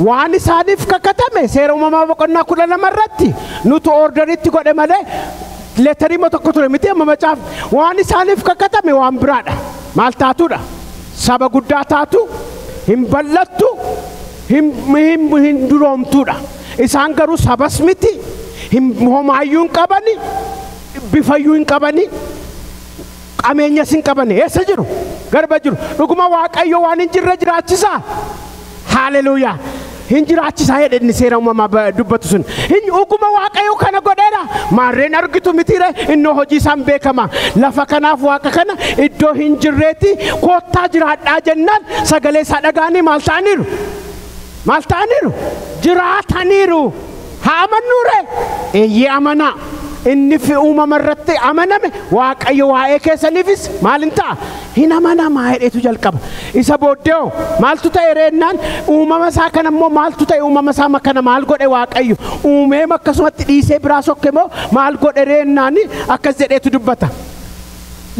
[SPEAKER 1] Waan isaaniif kakatame seera uumamaa boqonnaa 12 irratti nutu orderitti godhe malee letterii tokko ture miti amma macaaf. Waan isaaniif kakatame waan biraadha. Maal taatudha? Saba guddaa taatu, hin bal'attu, hin duroomtuudha. Isaan garuu sabas miti, hin homaayyuu hin qabani, bifayyuu hin qabani, qabeenyas hin qabani. Eessa jiru? Garba jiru. Dhuguma Waaqayyo waan hin jirre jiraachisaa? Haaleluuyaa. Hin jiraachisaa jedhe inni seera uumamaa dubbatu sun. Hin dhuguma Waaqayyo kana godheera. Maarreen argitu mitiire, innoo hojii isaan beekama. Lafa kanaaf waaqa kana iddoo hin jirreetti koottaa jiraadhaa jennaan sagalee isaa dhagaanii maal ta'aniiru? Maal ta'aniiru? Jiraataniiru. Haa amannuure? Eeyyee, amanaa. Inni fi uumama irratti amaname Waaqayyo waa'ee keessaniifis maal hin ta'a? Hin amanamaa jedheetu jalqaba. Isa booddeeoo maaltu ta'e reennaan, uumama isaa kana immoo maaltu ta'e? Uumama isaa kana maal godhe Waaqayyo? Uumee akkasumatti dhiisee biraa sokke moo maal godhe reennaan, akkas jedheetu dubbata.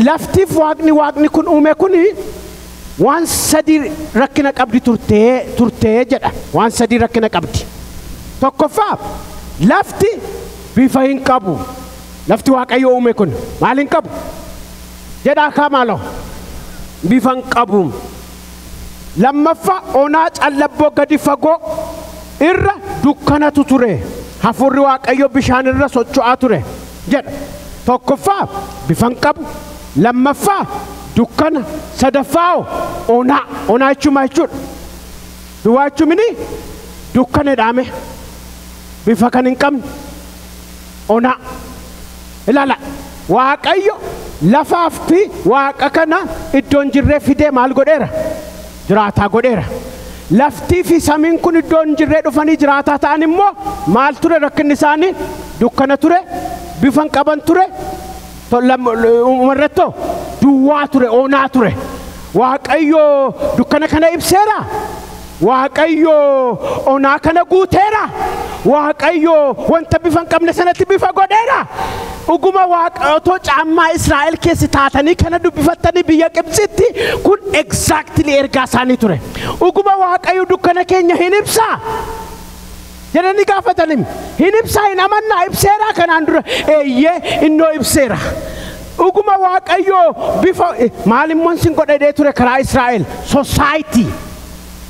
[SPEAKER 1] Laftiif waaqni kun uume kun waan sadii rakkina qabdi turtee jedha. Waan sadii rakkina qabdi. Tokkoffaa, lafti bifa hin qabu. Lafti Waaqayyo uume kun maal hin qabu? Jedhaa kaa maaloo? Bifa hin qabu. Lammaffaa, onaa callabboo gadi fagoo irra dukkanatu ture. Hafuurri Waaqayyo bishaan irra socho'aa ture jedha. Tokkoffaa, bifa hin qabu. Lammaffaa, dukkana. Sadaffaa, onaa. Onaa jechuun maal jechuudha? Duwwaa jechuun dukkana dhaame. Bifa kan hin qabne. Onaa. Ilaala. Waaqayyo lafaaf fi waaqa kana iddoo hin jirree fidee maal godheera? Jiraataa godheera. Laftii fi samiin kun iddoo hin jirree dhufanii jiraataa ta'an immoo maal ture rakkinni isaanii? Dukkana ture, bifa hin qaban ture, umarrattoo duwwaa ture, onaa ture. Waaqayyo dukkana kana ibseera. Waaqayyo onaa kana guuteera. Waaqayyo wanta bifa hin qabne sanatti bifa godheera. Dhuguma Waaqa otoo caammaa Israa'el keessa taatanii kana dubbifattanii biyya Gibxitti kun exactly ergaa isaanii ture. Dhuguma Waaqayyo dukkana keenya hin ibsaa? Jedhanii gaafatanii, hin ibsaa, hin amannaa, ibseeraa kanaan dura, eeyyee, innoo ibseera. Dhuguma Waaqayyo bifa maal immoo sin godhadhee ture karaa Israa'el? Society.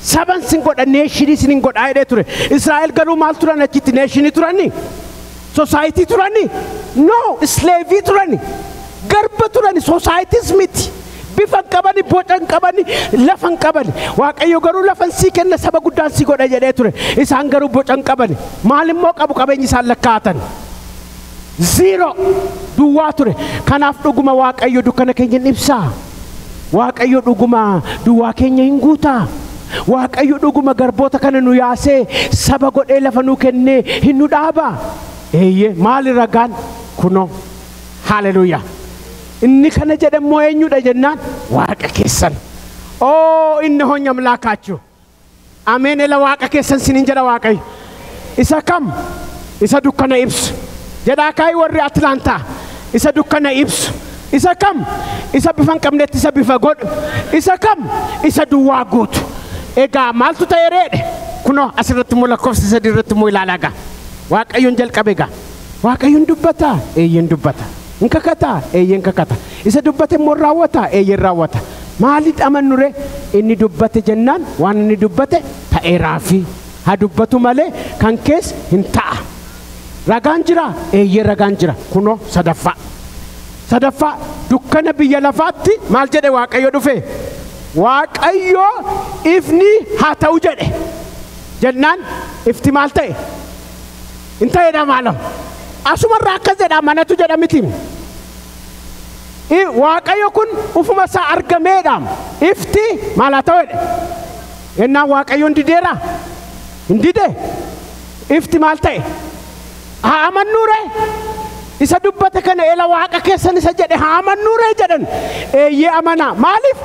[SPEAKER 1] Saban sin godha, nationii sin hin godhaa jedhee ture. Israa'el garuu maal turan achitti? Nationii turani? Society turani? No, slaveii turani. Garba turani, societys miti. Bifa hin qabani, boca hin qabani, lafa hin qabani. Waaqayyo garuu lafan sii kenna, saba guddaan sii godha jedhee ture. Isaan garuu boca hin qabani. Maal immoo qabu? Qabeenyi isaan lakkaa'atan? Zero, duwwaa ture. Kanaaf dhuguma Waaqayyo dukkana keenya hin ibsaa? Waaqayyo dhuguma duwwaa keenya hin guutaa? Waaqayyo dhuguma garboota kana nu yaasee saba godhee lafa nu kennee hin nu dhaabaa? Eeyyee, maali ragaan? Kunoo, haaleluuyaa. Inni kana jedhammoo eenyudha jennaan, Waaqa keessan. Oo, inni honya አምላካችሁ. Ameen, ela Waaqa keessan sinin jedha Waaqayyo. Isa kam? Isa dukkana ibsu. Jedhaa kaayii warri Atlaantaa. Isa dukkana ibsu. Isa kam? Isa bifa hin qabnetti isa bifa godhu. Isa kam? Isa duwwaa guutu. Egaa maaltu ta'e reedhe? Kunoo asirratti immoo lakkoofsa sadii irratti immoo ilaalaa gaa. Waaqayyoon jalqabe gaa. Waaqayyoon dubbataa? Eeyyeen dubbata. Hin kakataa? Eeyyeen kakata. Isa dubbate immoo raawwataa? Eeyyeen raawwata. Maalitti amannu ree? Inni dubbate jennaan waan inni dubbate ta'eeraafi. Haa dubbatu malee kan kees hin ta'a. Ragaan jira? Eeyyee ragaan jira. Kunoo sadaffaa. Sadaffaa dukkana biyya lafaatti maal jedhe Waaqayyo dhufe? Waaqayyo ifni haa ta'u jedhe. Jennaan ifti maal ta'e? Hin ta'edha maalam. Asumarraa akkas jedha manatu jedha miti. Waaqayyo kun ufuma isaa argameedha. Ifti maal haa ta'u jedhe? Jennaan Waaqayyoon dideera? Hin dide. Ifti maal ta'e? Haa amannuu ree? Isa dubbate kana ela waaqa keessan isa jedhe haa amannuu ree jedhan. Eeyyee amanaa. Maaliif?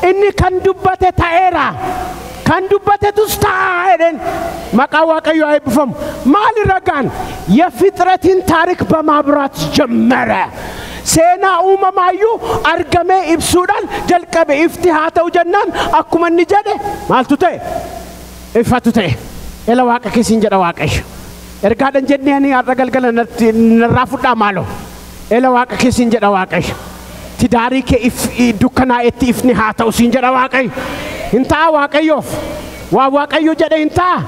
[SPEAKER 1] Inni kan dubbate ta'eera. Kan dubbatetus ta'a jedhan. Maqaa Waaqayyoo haa eebbifamu. Maali ragaan? የፍጥረትን ታሪክ በማብራት ጀመረ። Seenaa uumamaayyuu argamee ibsuudhaan jalqabe. Ifti haa ta'u jennaan akkuma inni jedhe maaltu ta'e? Ifatu ta'e. Ela waaqa keessin jedha Waaqayyo. Ergaadhaan jennee ani har'a galgala narraa fudhaa maaloo. Ela waaqa keessin jedha Waaqayyo. Tidaarii kee dukkanaa'etti ifni haa ta'u siin jedha Waaqayyo. Hin ta'a Waaqayyoof. Waa Waaqayyo jedhe hin ta'a.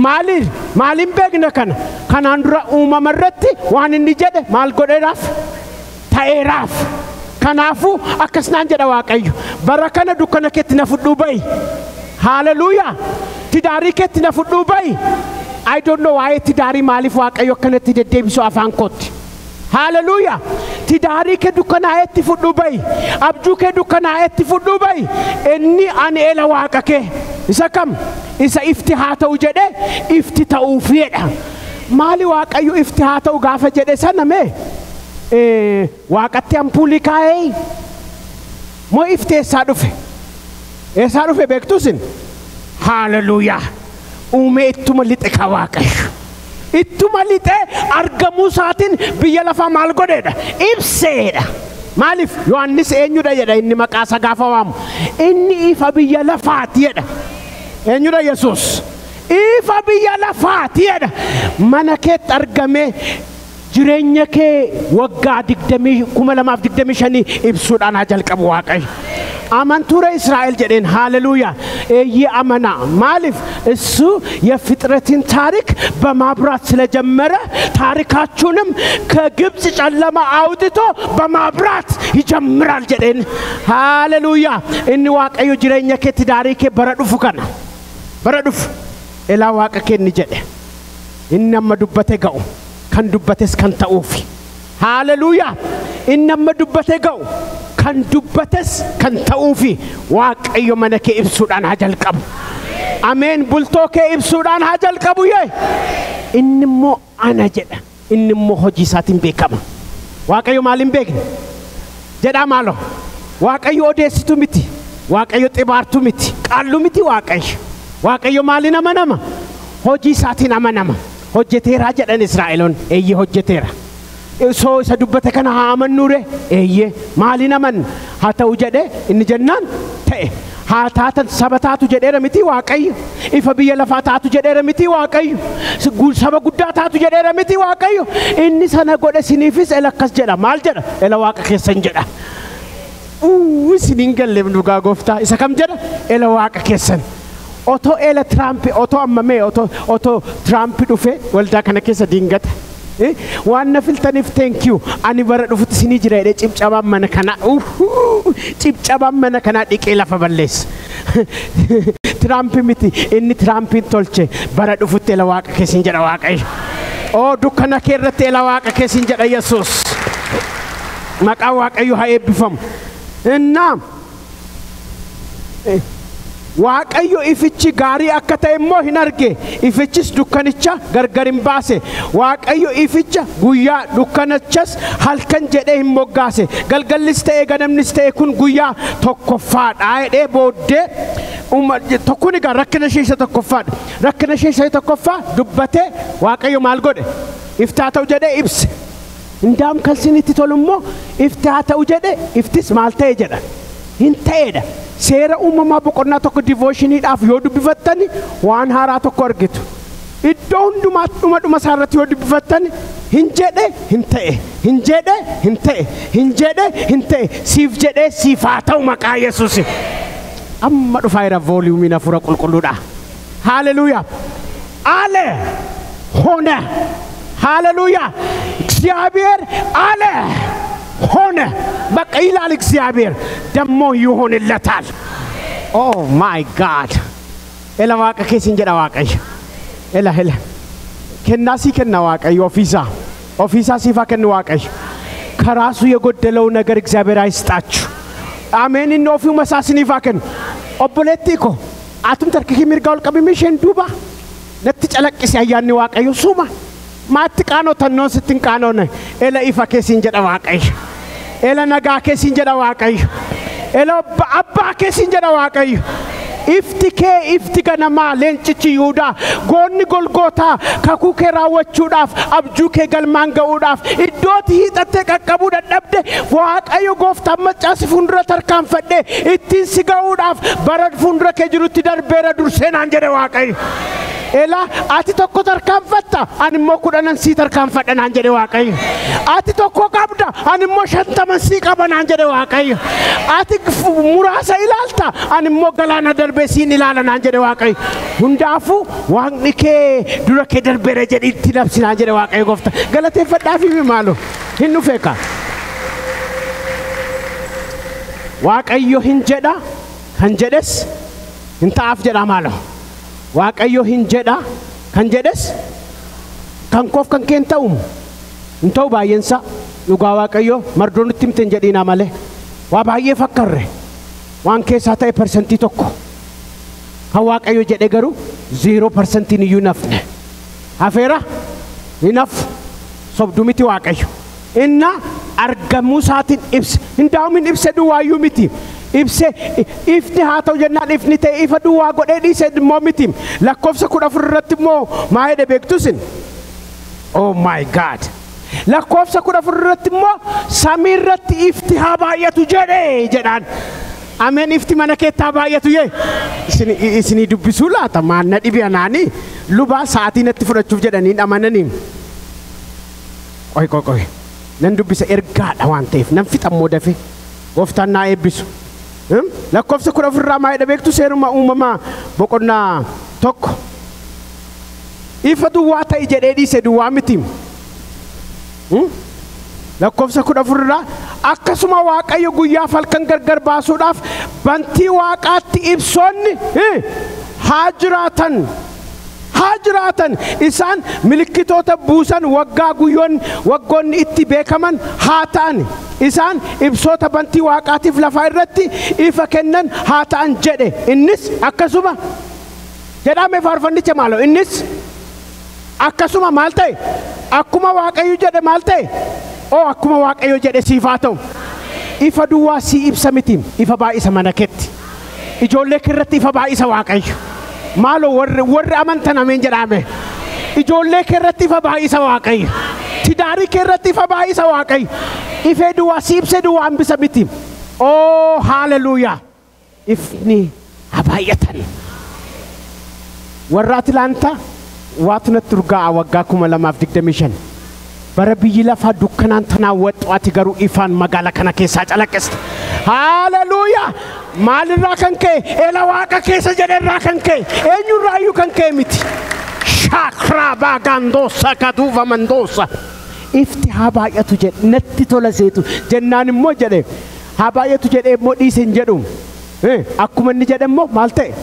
[SPEAKER 1] Maaliin maaliin beekna kana? Kanaan dura uumama irratti waan inni jedhe maal godheeraaf? Ta'eeraaf. Kanaafuu akkas naan jedha Waaqayyo. Bara kana dukkana keetti na fudhuu ba'i. Haleluuyaa. Tidaarii keetti na fudhuu ba'i. I don't know waa'ee tidaarii maaliif Waaqayyo akkanatti deddeebisu afaan kootti. Haleluuyaa. Tidaarii kee dukkanaa'etti fudhuu ba'i. Abjuu kee dukkanaa'etti fudhuu ba'i. Inni ani ela waaqa kee. Isa kam? Isa ifti haa ta'u jedhe ifti ta'uufidha. Maali Waaqayyo ifti haa ta'u gaafa jedhe sana mee? Waaqatti ampuulii kaa'ee? Moo ifti eessaa dhufe? Eessaa dhufe beektu isin? Haleluuyaa. Uumee ittuma lixe ka Waaqayyo. Ittuma lixee argamuu isaatiin biyya lafaa maal godheedha? Ibseedha. Maaliif? Yohaannis eenyudha jedha inni maqaa isaa gaafa waamu. Inni ifa biyya lafaati jedha. Eenyudha Yesuus? Ifa biyya lafaati jedha. Mana keetti argamee jireenya kee waggaa 2025 ibsuudhaan haa jalqabu Waaqayyo. Amantuura Israa'el jedheen haleluuyaa. Eeyyee amanaa. Maaliif? እሱ የፍጥረትን ታሪክ በማብራት ስለጀመረ ታሪካችሁንም ከግብፅ ጨለማ አውጥቶ በማብራት ይጀምራል jedheen. Haleluuyaa. Inni Waaqayyo jireenya kee tidaarii kee bara dhufu kana bara dhufu elaa waaqa kee inni jedhe inni amma dubbate ga'u kan dubbates kan ta'uufi. Haleluuyaa. Inni amma dubbate ga'u kan dubbates kan ta'uufi Waaqayyo mana kee ibsuudhaan haa jalqabu. Ameen. Bultoo kee ibsuudhaan haa jalqabu yee. Inni immoo ana jedha. Inni immoo hojii isaatiin beekama. Waaqayyo maaliin beekne? Jedhaa maaloo. Waaqayyo odeessitu miti. Waaqayyo xibaartuu miti. Qaalluu miti Waaqayyo. Waaqayyo maaliin amanama? Hojii isaatiin amanama. Hojjeteeraa jedhan Israa'eloon. Eeyyee hojjeteera. Soo isa dubbate kana haa amannuu ree? Eeyyee. Maaliin amanna? Haa ta'u jedhe inni jennaan ta'e. Haa taatan saba taatu jedheera miti Waaqayyo. Ifa biyya lafaa taatu jedheera miti Waaqayyo. Saba guddaa taatu jedheera miti Waaqayyo. Inni sana godhe siniifis ela akkas jedha. Maal jedha? Ela waaqa keessan jedha. Isiniin galleef dhugaa gooftaa. Isa kam jedha? Ela waaqa keessan. Otoo ela Tiraampi otoo ammamee otoo Tiraampi dhufe waldaa kana keessa diingata. Waan na filtaniif thank you. Ani bara dhufutti isinii jira jedhee cibcabaan mana kanaa cibcabaan mana kanaa dhiqee lafa balleessa. Tiraampi miti inni Tiraampiin tolche bara dhufutti ela waaqa keessin jedha Waaqayyo. Oo dukkana kee irratti ela waaqa keessin jedha Yesuus. Maqaan Waaqayyo haa eebbifamu. Innaa Waaqayyo ifichi gaarii akka ta'e immoo hin arge. Ifichis dukkanicha gargar hin baase. Waaqayyo ificha guyyaa dukkanachas halkan jedhee hin moggaase. Galgallis ta'e ganamnis ta'e kun guyyaa tokkoffaadha jedhee booddee Tokkoon egaa rakkina ishee isa tokkoffaadha. Rakkina ishee isa tokkoffaa dubbatee Waaqayyo maal godhe? Ifti haa ta'u jedhee ibse. Indaam kan isinitti tolu immoo ifti haa ta'u jedhe, iftis maal ta'e jedha. Hin ta'edha. Seera uumamaa boqonnaa 1 divoshiniidhaaf yoo dubbifattani waan haaraa tokko argitu. Iddoo hundumaa dhuma dhuma isaarratti yoo dubbifattani hin jedhe hin ta'e, hin jedhe hin ta'e, hin jedhe hin ta'e, siif jedhee siif haa ta'u maqaa Yesuus. Amma dhufaa jira vooliyuumiin hafuura qulqulluudha. Haleluuyaa. Ale ሆነ. ሃሌሉያ. እግዚአብሔር አለ ሆነ። በቃ ይላል እግዚአብሔር ደግሞ ይሆንለታል። Oh my God. Ela waaqa keessin jedha Waaqayyo. Ela ela. Kennaa sii kenna Waaqayyo ofiisaa. Ofiisaa siif haa kennu Waaqayyo. ከራሱ የጎደለው ነገር እግዚአብሔር አይስጣችሁ። አሜን። Inni ofiuma isaa isiniif haa kennu. Obboleettii ko atumti harka kee mirgaa ol qabime isheen duuba natti calaqqise ayyaanni Waaqayyo suma. Maatti qaanotannoon sitti hin qaanoone. Ela ifa keessin jedha Waaqayyo. Ela nagaa keessin jedha Waaqayyo. Ela abbaa keessin jedha Waaqayyo. Ifti kee ifti ganamaa leencichi Yihudaa goonni Golgootaa kakuu kee raawwachuudhaaf abjuu kee galmaan ga'uudhaaf iddootti hiixattee qaqqabuu dadhabde Waaqayyo gooftaan maccaasi fuuldura tarkaanfadhee ittiin si ga'uudhaaf bara fuuldura kee jirutti darbeera dursee naan jedhe Waaqayyo. Ela ati tokko tarkaanfatta ani immoo 10 sii tarkaanfadha naan jedhe Waaqayyo. Ati tokko qabda ani immoo 50 sii qaba naan jedhe Waaqayyo. Ati muraasa ilaalta ani immoo galaana darbee siin ilaala naan jedhe Waaqayyo. Hundaafuu waaqni kee dura kee darbeera jedhi itti labsi naan jedhe Waaqayyo goofta. Galateeffadhaafi maalo hin dhufeeka. Waaqayyo hin jedha kan jedhes hin ta'aaf jedha maalo. Waaqayyo hin jedha kan jedhes kan koof kan kee hin ta'u. Hin ta'u baay'eensa dhugaa Waaqayyo mardoo nutti himte hin jedhiinaa malee. Waa baay'ee fakkarre waan keessaa ta'e 1%. Kan Waaqayyo jedhe garuu 0% iyyuu hin hafne. Hafeera hin hafu sobduu miti Waaqayyo. Inna argamuu isaatiin ibse. Hindaa'uun hin ibse duwwaayyuu miti. Ibse ifni haa ta'u jennaan ifni ta'e ifa duwwaa godhee dhiise immoo miti. Lakkoofsa 14 irratti immoo maa jedhe beektu isin? Oh my God. Lakkoofsa 14 irratti immoo samii irratti ifti haa baay'atu jedhe jedhaan. Ameen ifti mana keetti haa baay'atu yee. Isinii dubbisuu laata maal na dhibe anaanii lubaa sa'aatii natti fudhachuuf jedhanii amananii. Qoy qoy qoy. Nan dubbisa ergaadha waan ta'eef nan fixammoo dafe gooftaan naa eebbisu. Lakkoofsa 14 irraa maa jedha beektu seeruma uumamaa boqonnaa 1. Ifa duwwaa ta'e jedhee dhiise duwwaa miti. Lakkoofsa 14 irraa akkasuma Waaqayyo guyyaa halkan gargar baasuudhaaf bantii waaqaatti ibsoonni haa jiraatan. Haa jiraatan isaan milikkitoota buusan waggaa guyyoonni waggoonni itti beekaman haa ta'an. Isaan ibsoota bantii waaqaatiif lafa irratti ifa kennan haa ta'an jedhe. Innis akkasuma jedhame faarfannicha maaloo innis akkasuma maal ta'e? Akkuma Waaqayyo jedhe maal ta'e? Oo akkuma Waaqayyo jedhe siif haa ta'u. Ifa duwwaa sii ibsa miti, ifa baay'isa mana keetti. Ijoollee keerratti ifa baay'isa Waaqayyo. Maaloo warri amantan ameen jedhame. Ijoollee keerratti ifa baay'isa Waaqayyo. Tidaarii keerratti ifa baay'isa Waaqayyo. Ifee duwwaa si ibsee duwwaa hambisa miti. Oo haleluuyaa. Ifni haa baay'atan. Warra Atilaantaa waatu natti urgaa'a waggaa 2025. Bara biyyi lafaa dukkanaan tanaawwaxxu ati garuu ifaan magaala kana keessaa calaqqiste. Haleluuyaa. Maalirraa kan ka'e? Ela waaqa keessa jedherraa kan ka'e. Eenyurraayyuu kan ka'e miti. Shaakraa baagandoosa kaduufa mandoosa. Ifti haa baay'atu jedhe natti tola seetu jennaan immoo jedhe haa baay'atu jedhee immoo dhiise hin jedhu. Akkuma inni jedhe immoo maal ta'e?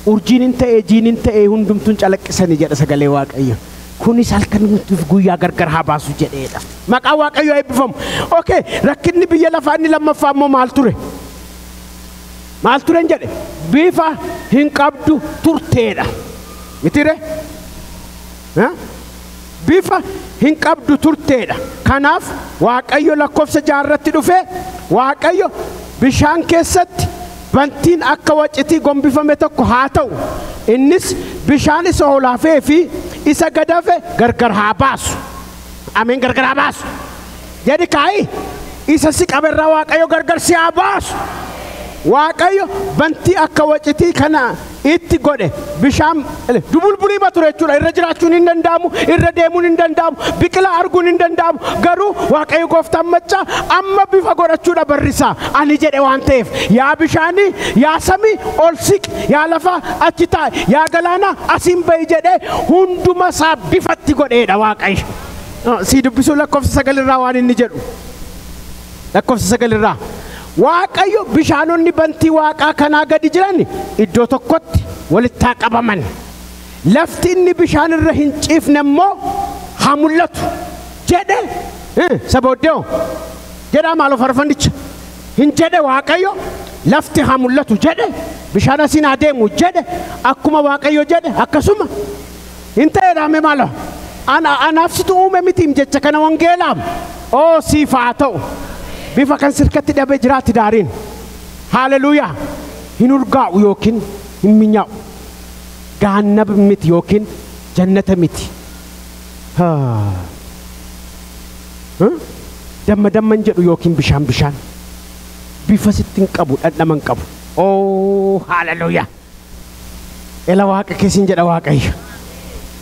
[SPEAKER 1] Urjiin hin ta'e jiin hin ta'e hundumtuun calaqqisanii jedha sagalee Waaqayyo. Kunis halkan guyyaa gargar haa baasu jedheedha. Maqaan Waaqayyoo haa eebbifamu. Okay, rakkinni biyya lafaa inni lammaffaa immoo maal ture? Maal ture hin jedhe? Bifa hin qabdu turteedha. Mitiire? Bifa hin qabdu turteedha. Kanaaf Waaqayyo lakkoofsa 6 irratti dhufee Waaqayyo bishaan keessatti Bantiin akka waciitii gombifame tokko haa ta'u. Innis bishaan isa olaafee fi isa gadafe gargar haa baasu. Ameen, gargar haa baasu. Jedhi kaa'i, isa si qaberraa Waaqayyo gargar si haa baasu. Waaqayyo bantii akka waciitii kana itti godhe. Bishaan dubulbulii ture jechuudha. Irra jiraachuun hin danda'amu, irra deemuun hin danda'amu, biqilaa arguun hin danda'amu. Garuu Waaqayyo gooftaan maccaa amma bifa godhachuudha barrisaa. Ani jedhe waan ta'eef, yaa bishaanii, yaa samii ol siqi, yaa lafaa achi taa'i, yaa galaanaa asiin ba'i jedhee hunduma isaa bifatti godheedha Waaqayyo. Sii dubbisuu lakkoofsa sagalirraa waan inni jedhu. Lakkoofsa sagalirraa. Waaqayyo bishaanonni bantii waaqaa kanaa gadi jiran iddoo tokkotti walitti haa qabaman. Lafti inni bishaan irra hin ciifne immoo haa mul'atu jedhe. Sabooddee jedhaa maaloo farfannicha. Hin jedhe Waaqayyo, lafti haa mul'atu jedhe, bishaan asiin haa deemu jedhe. Akkuma Waaqayyo jedhe akkasuma hin ta'eedhaame maaloo. Anaaf situ uume mitiim jecha kana wangeelaam. Oo, siif haa ta'u. Bifa kan sirkatti dhabee jiraatti daariin. Haaleluuyaa. Hin urgaa'u yookiin hin minyaa'u. Gaannaba miti yookiin jannata miti. Damma damman jedhu yookiin bishaan bishaan. Bifa sitti hin qabu, dhandhama hin qabu. Oo, haaleluuyaa. Ela waaqa keessin jedha Waaqayyo.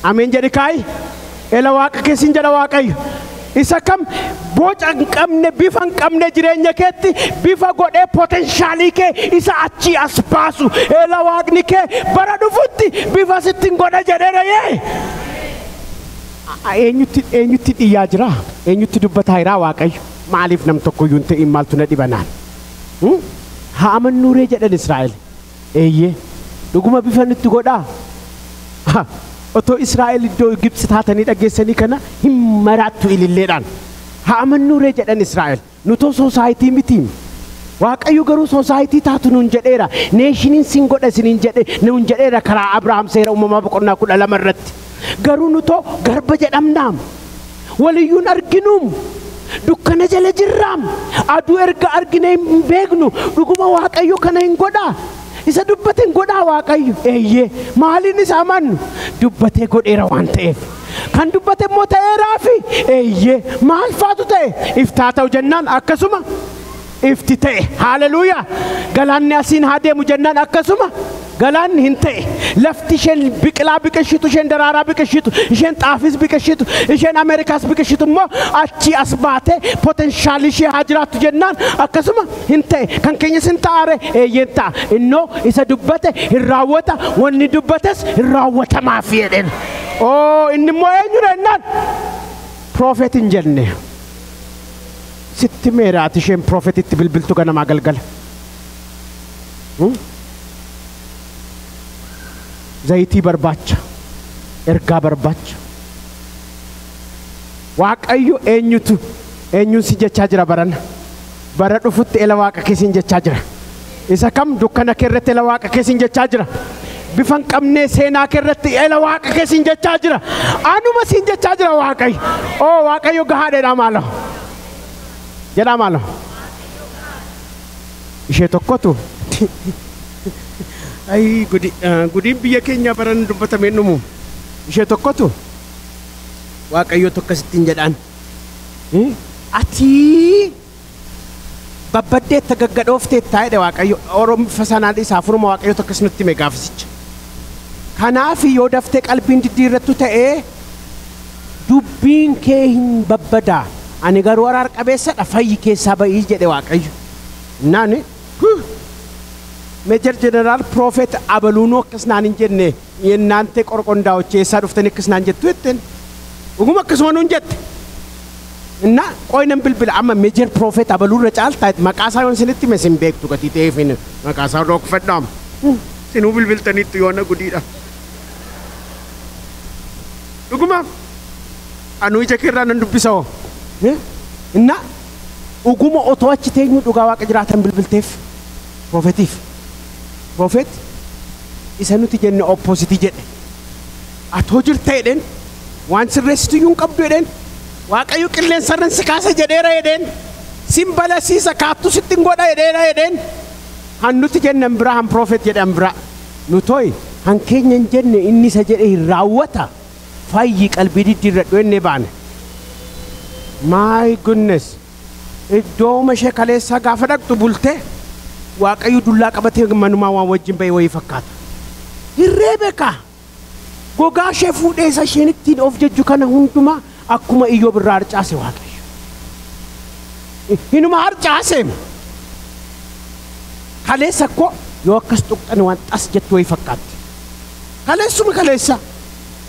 [SPEAKER 1] Ameen jedhi kaa'i. Ela waaqa keessin jedha Waaqayyo. Isa kam boca hin qabne, bifa hin qabne jireenya keetti bifa godhee potential kee isa achii as baasu. Ela waaqni kee bara dhufutti bifa sitti hin godha jedheera yee. Eenyutti dhiyyaa jira? Eenyutti dubbataa jira Waaqayyo? Maaliif nam tokko iyyuu hin ta'in maaltu na dhibanaan? Haa amannuuree jedhan Israa'el. Eeyyee, dhuguma bifa nutti godhaa? Otoo Israa'el iddoo Gibxi taatanii dhageessanii kana hin maraattu ililleedhaan. Haa amannuuree jedhan Israa'el. Nutoo society mitiim. Waaqayyo garuu society taatu nuun jedheera. Nationiin sin godha isiniin jedhe nuun jedheera karaa Abrahaam seera uumamaa boqonnaa 12 irratti. Garuu nutoo garba jedhamnaam. Waliyyuun arginuum. Dukkana jala jirraam. Aduu erga argine hin beeknu. Dhuguma Waaqayyo kana hin godhaa? Isa dubbate hin godhaa Waaqayyo? Eeyyee. Maaliin isa amannu? Dubbatee godheera waan ta'eef. Kan dubbate immoo ta'eeraafi? Eeyyee. Maal faatu ta'e? Iftaa ta'u jennaan akkasuma ifti ta'e. Haaleluuyaa. Galaanni asiin haa deemu jennaan akkasuma galaanni hin ta'e. Lafti isheen biqilaa biqilchitu, isheen daraaraa biqilchitu, isheen xaafis biqilchitu, isheen Ameerikaas biqilchitu immoo achii as baatee potential ishee haa jiraattu jennaan akkasuma hin ta'e. Kan keenyas hin ta'aare? Eeyyeen ta'a. Innoo isa dubbate hin raawwata, wanni dubbates hin raawwatamaaf jedheen. Oo, inni immoo eenyudha jennaan prophet hin jenne. Sitti meera ati isheen prophetitti bilbiltu ganamaa galgala. Zayitii barbaacha, ergaa barbaacha. Waaqayyo eenyutu eenyuun si jechaa jira barana? Bara dhufutti ela waaqa keessin jechaa jira. Isa kam dukkana kee irratti ela waaqa keessin jechaa jira. Bifa hin qabnee seenaa kee irratti ela waaqa keessin jechaa jira. Anuma siin jechaa jira Waaqayyo. Oo, Waaqayyo gahaadha maaloo. Jedhaa maaloo. Ishee tokkotu. Ayi gudi, gudiin biyya keenya baran dubbatameen dhumu. Ishee tokkotu Waaqayyo tokkosittiin jedhaan. Ati babbaddeetta gaggadhoofteetta jedhe Waaqayyo. Oromiffa sanaan isaa furuma Waaqayyo tokkos nutti hime gaafasicha. Kanaaf yoo daftee qalbiin diddiirrattu ta'ee dubbiin kee hin babbadaa. Ani garuu araar qabeessadha, fayyi keessaa ba'ii jedhe Waaqayyo. Naani Major General Prophet abaluunuu akkas naan hin jenne yennaante qorqondaa'ochi eessaa dhuftanii akkas naan jettu jetteen. Dhuguma akkasuma nuun jette. Inna qoy nan bilbila amma Major Prophet abaluurra caaltaa maqaa isaa yoon isinitti hime sin beektu gatii ta'eefin maqaa isaa dhokfadhaam. Sinuu bilbiltaniittu yoona gudiidha. Dhuguma anuu ija keerraa nan dubbisa hoo. Inna dhuguma otoo achi teenyu dhugaa waaqa jiraatan bilbilteef prophetiif. Prophet isa nuti jenne opposite jedhe. Atoo jirta jedheen, waan sirreessitu iyyuu hin qabdu jedheen, Waaqayyo qilleensarran si kaasa jedheera jedheen, sin balasiisa kaattu sitti hin godha jedheera jedheen. Hannuti jennan biraa han prophet jedhan biraa. Nutooyi han keenya hin jenne inni isa jedhe hin raawwata. Fayyi qalbii diddiirradhu ennee baane. My goodness. Iddooma ishee kaleessaa gaafa dhaqxu bultee Waaqayyo dullaa qabatee manumaa waan wajjin ba'e wayii fakkaata. Hirree beekaa. Gogaa ishee fuudhee isa isheen ittiin of jejju kana hundumaa akkuma Iyyoob irraa harcaase Waaqayyo. Hinuma harcaase. Kaleessa koo yoo akkas tuqxan waan xas jettu wayii fakkaatti. Kaleessuma kaleessa.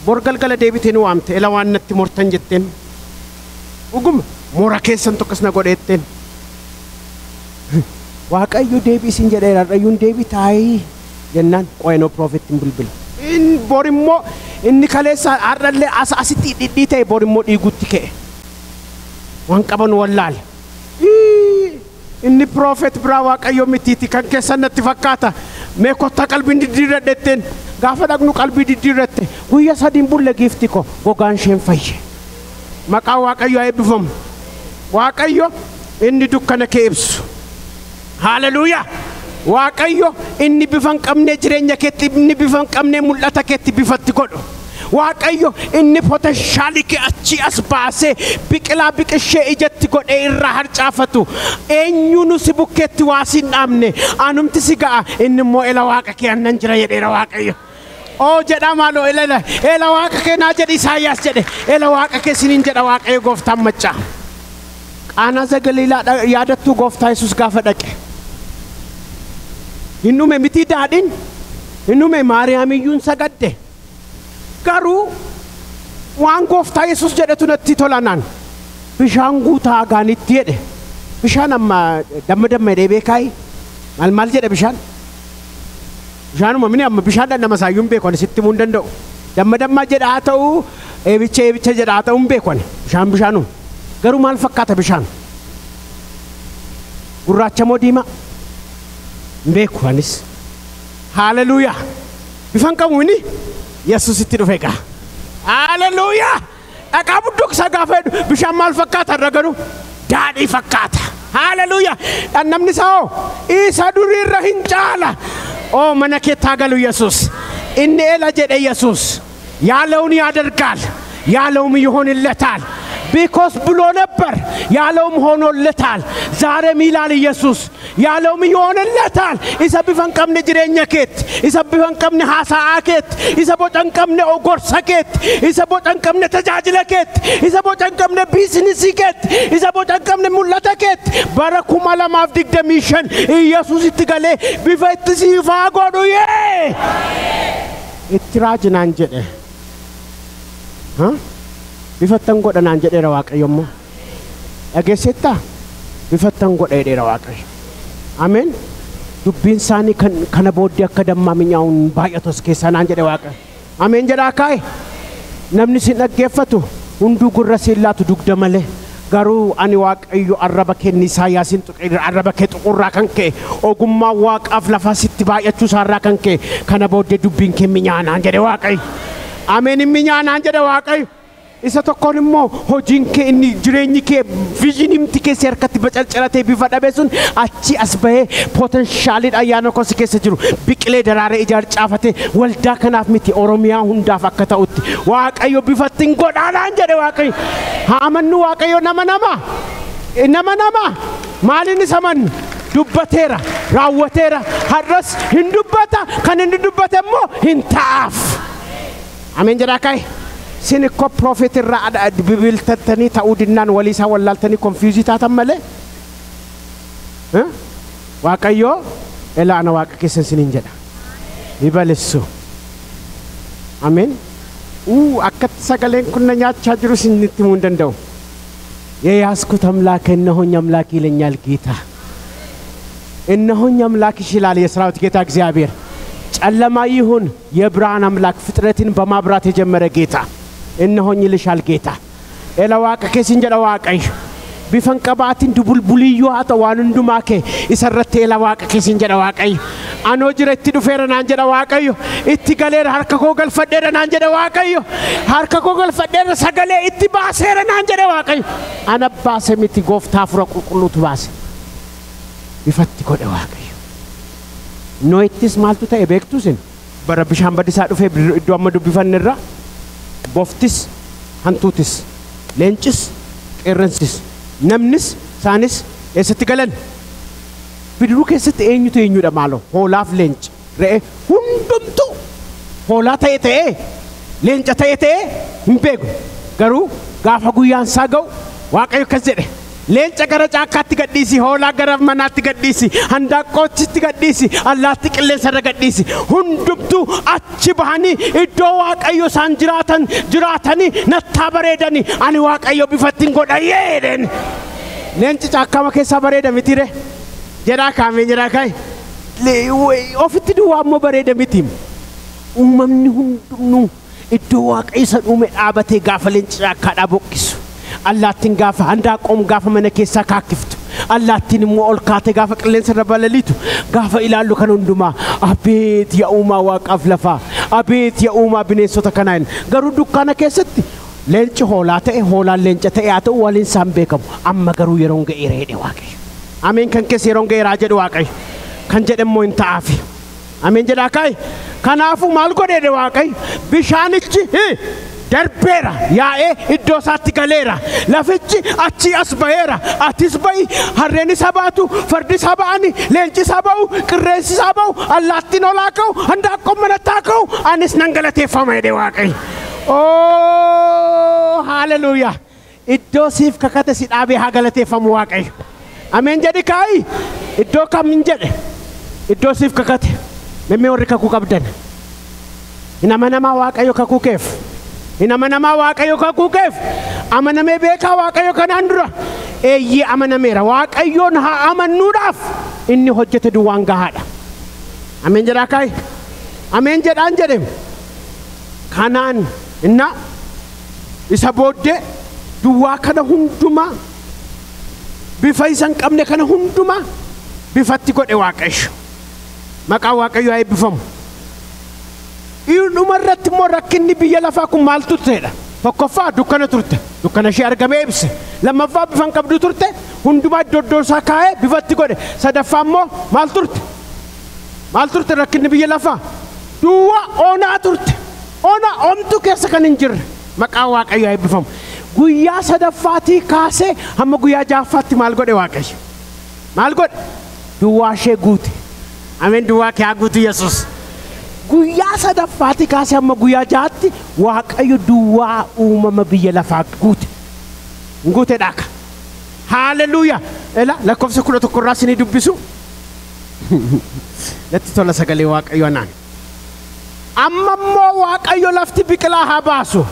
[SPEAKER 1] Bor galgala deebitee nu waamte ela waan natti mortan jetteen. Dhuguma moora keessan tokkos na godheetteen. Waaqayyo deebii isin jedheera har'ayyuun deebii taayii jennaan qo'eenoo piroofeettiin bilbila. Bor immoo inni kaleessa har'allee as asitti dhidhii ta'e bor immoo dhiigutti ka'e. Waan qaban wallaale. Inni piroofeet biraa Waaqayyo mitiiti kan keessan natti fakkaata. Mee kottaa qalbiin diddiirradhetteen gaafa dhaqnu qalbii diddiirratte guyyaa sadiin bulle giifti ko gogaan isheen fayye. Maqaan Waaqayyo haa eebbifamu. Waaqayyo inni dukkana kee ibsu. Haleluuyaa. Waaqayyo inni bifa hin qabne jireenya keetti inni bifa hin qabne mul'ata keetti bifatti godhu. Waaqayyo inni potentiaalii kee achii as baasee biqilaa biqilshee ijatti godhee irraa harcaafatu. Eenyuunu si bukkeetti waa si hin dhaabne anumti si ga'a inni immoo ela waaqa kee annan jira jedheera Waaqayyo. Oo jedhaa maaloo ela ela ela waaqa kee naa jedhi Isaayyaas jedhe ela waaqa kee siniin jedha Waaqayyo gooftaan maccaa. Qaanaa Galiilaa yaadattuu gooftaa Yesuus gaafa dhaqe. Hin dhume mitii daadhiin hin dhume Maariyaamiyyuun sagadde. Garuu waan gooftaa Yesuus jedhetu natti tola naan. Bishaan guutaa agaanitti jedhe. Bishaan amma damma damma jedhee beekaayi. Maal maal jedhe bishaan? Bishaanuma mini amma bishaan dhandhama isaayyuu hin beeku ani sitti himuu hin danda'u. Damma damma jedha haa ta'u eebicha eebicha jedha haa ta'u hin beeku ani. Bishaan bishaanuma. Garuu maal fakkaata bishaan? Gurraacha moo diimaa? Hin beeku anis. Haleluuyaa. Bifa hin qabu inni Yesuusitti dhufe egaa. Haleluuyaa. Dhaqaa budduuqsaa gaafa jedhu bishaan maal fakkaata irra garuu? Daadhii fakkaata. Haleluuyaa. Dhandhamni isaa hoo isa duriirra hin caala. Oo mana keetti haa galu Yesuus. Inni ela jedhe Yesuus. ያለውን ያደርጋል ያለውም ይሆንለታል። Because ብሎ ነበር ያለውም ሆኖለታል። ዛሬም ይላል ኢየሱስ ያለውም ይሆንለታል። Isa bifa hin qabne jireenya keetti, isa bifa hin qabne haasaa keetti, isa boca hin qabne gorsa keetti, isa boca hin qabne tajaajila keetti, isa boca hin qabne biizinisii keetti, isa boca hin qabne mul'ata keetti bara 2025 Iyesuusitti galee bifa itti siifaa godhu yee. Itti raajinaan jedhe. Bifattan godha naan jedheera Waaqayyo immoo. Dhageessettaa? Bifattan godha jedheera Waaqayyo. Ameen. Dubbiin isaanii kana booddee akka dammaa minyaa'uun baay'atu as keessaa naan jedhe Waaqayyo. Ameen jedhaa kaa'e. Namni sin dhaggeeffatu hunduu gurra siin laatu dugda malee. Garuu ani Waaqayyo arraba kenni Isaayyaasin tuqe arraba kee tuqurraa kan ka'e ogummaa Waaqaaf lafaa sitti baay'achuu isaarraa kan ka'e kana booddee dubbiin kee minyaa'aa naan jedhe Waaqayyo. Ameen hin minyaa'aa naan jedhe Waaqayyo. Isa tokkoon immoo hojiin kee inni jireenyi kee viizhinimti keessi harkatti bacalcalatee bifa dhabe sun achi as bahee potenshaaliin ayyaana koo si keessa jiru biqilee daraaree ijaar caafatee waldaa kanaaf miti Oromiyaa hundaaf akka ta'utti Waaqayyo bifatti hin godhaanaan jedhe Waaqayyo. Haa amannu Waaqayyo nama nama nama nama maaliin isa amannu dubbateera raawwateera har'as hin dubbata kan inni dubbate immoo hin ta'aaf. Ameen jedhaa kaa'e. Sin ikkoo piroofeet irraa bibiltattanii ta'uu dinnaan walii isaa wallaaltanii konfiyuuzii taatan malee. Waaqayyo ela ana waaqa keessan siniin jedha. Ibalessu. Ameen. Akkatti sagaleen kun na nyaachaa jiru isinitti himuu hin danda'u. የያዝኩት አምላክ እነሆኝ አምላክ ይለኛል ጌታ። እነሆኝ አምላክሽ ይላል የሰራዊት ጌታ እግዚአብሔር። ጨለማ ይሁን የብርሃን አምላክ ፍጥረትን በማብራት የጀመረ ጌታ እነሆኝ ይልሻል ጌታ። Ela waaqa keessin jedha Waaqayyo. Bifan qabaatiin dubulbuliyyuu haa ta'u waan hundumaa kee isarratti ela waaqa keessin jedha Waaqayyo. Anoo jira itti dhufeera naan jedha Waaqayyo. Itti galeera harka koo galfadheera naan jedha Waaqayyo. Harka koo galfadheera sagalee itti baaseera naan jedha Waaqayyo. Ana baase miti gooftaa hafuura qulqulluutu baase. Bifatti godhe Waaqayyo. Nohittis maaltu ta'e beektu isin? Bara bishaan badisaa dhufee iddoo amma dubbifanne irra boftis, hantuutis, leencis, qeerransis, namnis, isaanis eessatti galan? Bidiruu keessatti eenyutu eenyudha maaloo? Hoolaaf leenca, re'ee hundumtuu hoolaa ta'e ta'ee leenca ta'e ta'ee hin beeku. Garuu gaafa guyyaan isaa ga'u Waaqayyo akkas jedhe, leenca gara caakkaatti gadhiisi, hoolaa gara manaatti gadhiisi, handaaqqoochitti gadhiisi, allaattii qilleensa irra gadhiisi. Hundumtuu achi bahanii iddoo Waaqayyo isaan jiraatan jiraatanii nattaa bareedanii ani Waaqayyo bifattiin godha jedheen. Leenci caakkama keessaa bareeda mitiire? Jedhaa kaamee jedhaa kaa'e. Ofitti duwwaa immoo bareeda miti. Uumamni hundumtuu iddoo Waaqayyo isa uume dhaabatee gaafa leenci caakkaadhaa boqqisu. Allaattiin gaafa handaaqqoon gaafa mana keessaa kaakkiftu. Allaattiin immoo ol kaatee gaafa qilleensa irra balaliitu gaafa ilaallu kan hundumaa abeet yaa uumaa waaqaaf lafaa, abeet yaa uumaa bineensota kanaa. Garuu dukkaana keessatti leenci hoolaa ta'e, hoolaan leenca ta'e haa ta'u waliin isaan beekamu. Amma garuu yeroon ga'eera jedhe Waaqayyo. Ameen kan keessa yeroon ga'eeraa jedhu Waaqayyo. Kan jedhe immoo hin ta'aafi. Ameen jedhaa kaa'e. Kanaafuu maal godhe Waaqayyo? Bishaanichi darbeera, yaa'ee iddoo isaatti galeera. Lafichi achii as ba'eera. Atis ba'i, harreen isa baatu, fardi isa ba'ani, leenci isa ba'u, qirreensi isa ba'u, allaattiin olaa ka'u, handaaqqoon manattaa ka'u, anis nan galateeffama jedhe Waaqayyo. Oo, haleluuyaa. Iddoo siif kakate si dhaabee haa galateeffamu Waaqayyo. Ameen jedhi kaa'i. Iddoo kam hin jedhe? Iddoo siif kakate. Memmee warri kakuu qabdan. Hin amanamaa Waaqayyo kakuu keef. Hin amanamaa Waaqayyo kakuu keef. Amanamee beekaa Waaqayyo kanaan dura. Eeyyee amanameera. Waaqayyoon haa amannuudhaaf inni hojjete duwwaan gahaadha. Ameen jedhaa kaa'i. Ameen jedhaan jedhe. Kanaan inna isa booddee duwwaa kana hundumaa bifa isa hin qabne kana hundumaa bifatti godhe Waaqayyo. Maqaan Waaqayyo haa eebbifamu. Dhuma irratti immoo rakkinni biyya lafaa kun maal turteedha? Tokkoffaa dukkana turte. Dukkana ishee argamee ibse. Lammaffaa bifa hin qabdu turte. Hundumaa iddoo iddoo isaa kaa'ee bifatti godhe. Sadaffaa immoo maal turte? Maal turte rakkinni biyya lafaa? Duwwaa onaa turte. Ona omtuu keessa kan hin jirre. Maqaan Waaqayyo haa eebbifamu. Guyyaa sadaffaatii kaasee hamma guyyaa ja'affaatti maal godhe Waaqayyo? Maal godhe? Duwwaa ishee guute. Ameen duwwaa kee haa guutu Yesuus. Guyyaa sadaffaatii kaasee hamma guyyaa ja'aatti Waaqayyo duwwaa uumama biyya lafaa guute. Guute dhaaka. Haleluuyaa. Ela lakkoofsa 11 irraa isinii dubbisu. Natti tola sagalee Waaqayyo anaan. Amma immoo Waaqayyo lafti biqilaa haa baasu.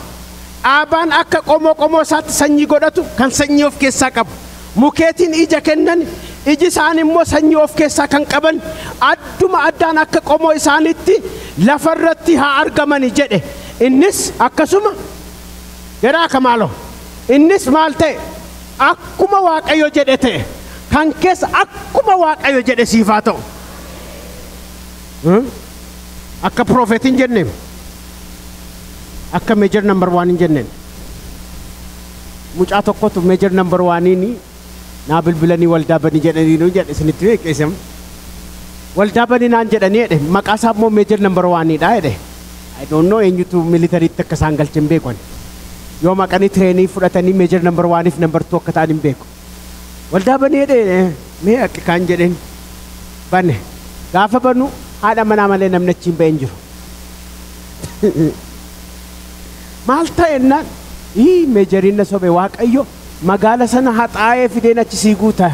[SPEAKER 1] Dhaabaan akka qomoo qomoo isaatti sanyii godhatu kan sanyii of keessaa qabu. Mukeetiin ija kennan, iji isaan immoo sanyii of keessaa kan qaban adduma addaan akka qomoo isaaniitti lafarratti haa argamani jedhe. Innis akkasuma jedhaa kamaaloo. Innis maal ta'e? Akkuma Waaqayyo jedhe ta'e. Kan keessa akkuma Waaqayyo jedhe siif haa ta'u. Akka prophetiin jenneen. Akka major number one hin jenneen. Mucaa tokkotu major number oneiin naa bilbilanii waldaa banii jedhanii nu jedhe isinitti beeksisam. Waldaa banii naan jedhanii jedhe maqaa isaa immoo major number oneiidha jedhe. I don't know eenyutu militariitti akka isaan galche hin beeku. Yoo maqanii trainii fudhatanii major number oneiif number two akka ta'an hin beeku. Waldaa banii jedhe mee akka kaan jedheen bane. Gaafa banu haadha manaa malee namni achi hin ba'in jiru. Maal ta'e jennaan ii majoriin na sobe Waaqayyo magaala sana haxaa'ee fideen achi sii guuta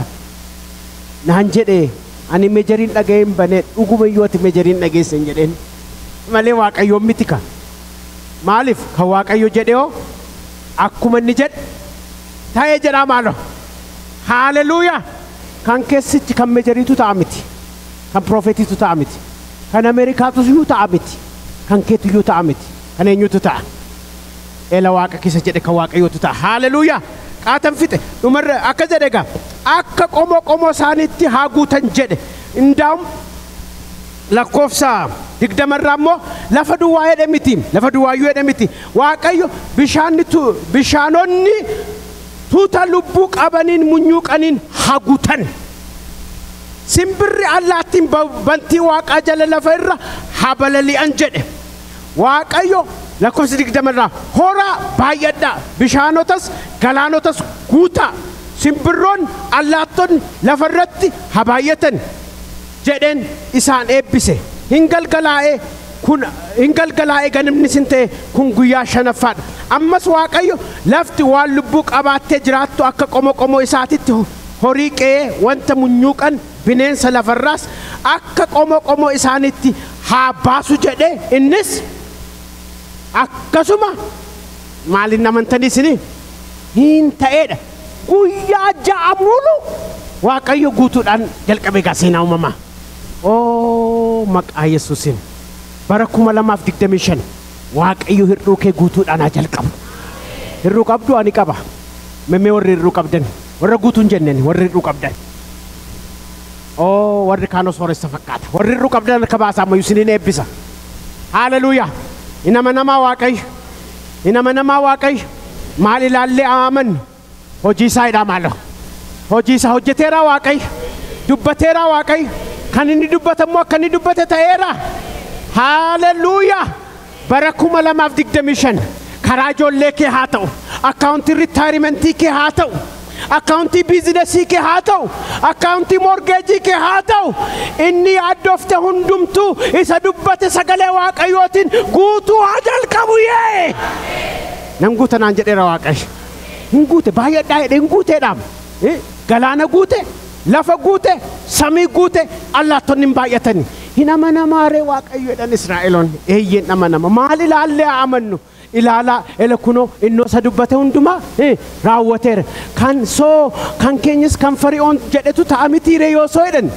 [SPEAKER 1] naan jedhe ani majoriin dhaga'ee hin bane dhuguma iyyuu ati majoriin dhageesse hin jedheen malee Waaqayyoon miti ka. Maaliif kan Waaqayyo jedhe hoo akkuma inni jedhe ta'ee jedhaa maaloo. Haaleluuyaa. Kan keessichi kan majoriitu ta'a miti. Kan prophetiitu ta'a miti. Kan Ameerikaatu iyyuu ta'a miti. Kan keetu iyyuu ta'a miti. Kan eenyutu ta'a? Ela Waaqa keessa jedhe kan Waaqayyootu ta'a. Haaleluuyaa. Qaatan fixe. Dhumarra akka jedhe egaa akka qomoo qomoo isaaniitti haa guutan jedhe. Indaa'um lakkoofsa 20rraa immoo lafa duwwaa jedhe miti. Lafa duwwaayyuu jedhe miti. Waaqayyo bishaanonni tuuta lubbuu qabaniin munyuuqaniin haa guutan. Simbirri allaattiin bantii waaqaa jala lafa irra haa balali'an jedhe. Waaqayyo lakkoofsa 20 irraa horaa baay'adhaa, bishaanotas galaanotas guutaa, simbirroon allaattonni lafa irratti haa baay'atan jedheen isaan eebbise. Hin galgalaa'ee kun hin galgalaa'ee ganamni sin ta'e kun guyyaa 5ffaadha. Ammas Waaqayyo lafti waan lubbuu qabaattee jiraattu akka qomo qomo isaatitti horii qe'ee wanta munyuuqan bineensa lafarraas akka qomo qomo isaanitti haa baasu jedhe. Innis akkasuma maaliin amantanii isinii hin ta'eedha. Guyyaa 6 mulu Waaqayyo guutuudhaan jalqabe egaa seenaa uumamaa. Oo maqaa Yesuusiin bara 2025 Waaqayyo hir'uu kee guutuudhaan haa jalqabu. Hir'uu qabdu ani qaba. Memmee warri hir'uu qabdan warra guutuu hin jenneen warri hir'uu qabdan. Oo warri kaanoo sooressa fakkaata. Warri hir'uu qabdan harka baasaa ammayyuu isiniin eebbisa. Haleluuyaa. Hin amanamaa Waaqayyo. Hin amanamaa Waaqayyo. Maal ilaallee amannu? Hojii isaa jedhaa maaloo. Hojii isaa hojjeteera Waaqayyo. Dubbateera Waaqayyo. Kan inni dubbate immoo akka inni dubbate ta'eera. Haleluuyaa. Bara 2025 karaa ijoollee kee haa ta'u, akkaawuntii retirement kee haa ta'u, akkaawuntii business kee haa ta'u, akkaawuntii mortgage kee haa ta'u, inni yaaddofte hundumtuu isa dubbate sagalee Waaqayyootiin guutuu haa jalqabu yee. Nan guuta naan jedheera Waaqayyo. Hin guute baay'adhaa jedhe hin guuteedhaam. Galaana guute, lafa guute, samii guute, allaattonni hin baay'atani. Hin amanamaaree Waaqayyo jedhan Israa'eloonni. Eeyyeen amanama. Maal ilaallee haa amannu? Ilaalaa ela kunoo innoo isa dubbate hundumaa raawwateera. Kan soo kan keenyas kan Fari'oon jedhetu ta'a mitiiree yoo soo jedhan.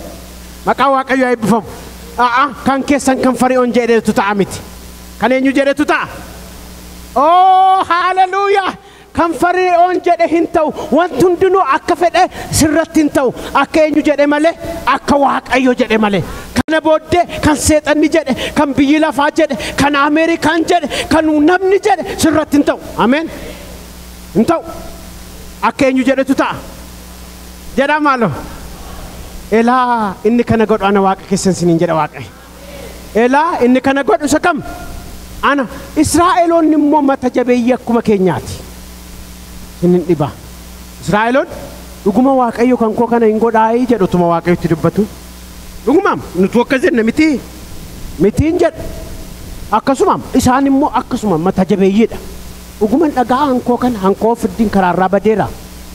[SPEAKER 1] Maqaa Waaqayyo haa eebbifamu. A'a kan keessan kan Fari'oon jedhetu ta'a miti. Kan eenyu jedhetu ta'a? Oo haleluuyaa. Kan Fari'oon jedhe hin ta'u. Wanti hundinuu akka fedhe sirratti hin ta'u. Akka eenyu jedhe malee, akka Waaqayyo jedhe malee. Kana booddee kan seexanni jedhe, kan biyyi lafaa jedhe, kan Ameerikaan jedhe, kan namni jedhe sirratti hin ta'u. Ameen. Hin ta'u. Akka eenyu jedhetu ta'a. Jedhaa maaloo. Elaa inni kana godhu ana Waaqa keessan siniin jedha Waaqayyo. Elaa inni kana godhu isa kam? Ana. Israa'eloonni immoo mata jabeeyyii akkuma keenyaati. Hin dhiba. Israa'eloon dhuguma Waaqayyo kan koo kana hin godhaayii jedhu utuma Waaqayyotti dubbatu. Dhuguma nuti akkas jenna miti. Mitiin jedhu. Akkasuma isaan immoo akkasuma mata jabeeyyiidha. Dhuguma dhagaa hankoo kana hankoo firdiin karaarraa badeera.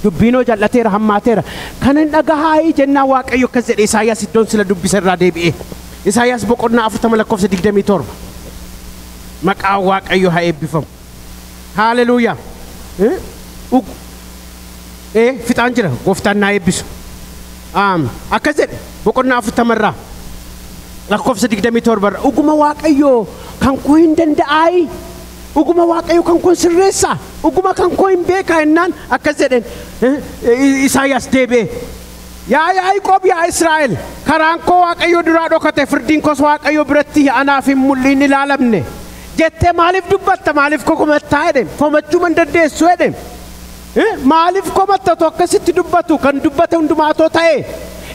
[SPEAKER 1] Dubbiinoo jal'ateera hammaateera. Kana hin dhagahaayii jennaan Waaqayyo akkas jedhe Isaayyaas iddoon sila dubbisa irraa deebi'e. Isaayyaas boqonnaa 40 lakkoofsa 27. Maqaan Waaqayyo haa eebbifamu. Haleluuyaa. Fixaan jira gooftaan naa eebbisu. Akkas jedhe boqonnaa 40 irraa lakkoofsa 27 irraa dhuguma Waaqayyo kan koo hin danda'aayi. Dhuguma Waaqayyo kan koo sirreessa. Dhuguma kan koo hin beekaa jennaan akkas jedheen Isaayyaas deebi'e. Yaa Yaaqoob yaa Israa'el karaan koo Waaqayyo duraa dhokate firdiin koos Waaqayyo biratti anaaf hin mul'in ilaalamne. Jettee maaliif dubbatta maaliif komattaa jedhe komachuu man dandeessu jedhe. Maaliif komatta akkasitti dubbatu kan dubbate hundumaatoo ta'e.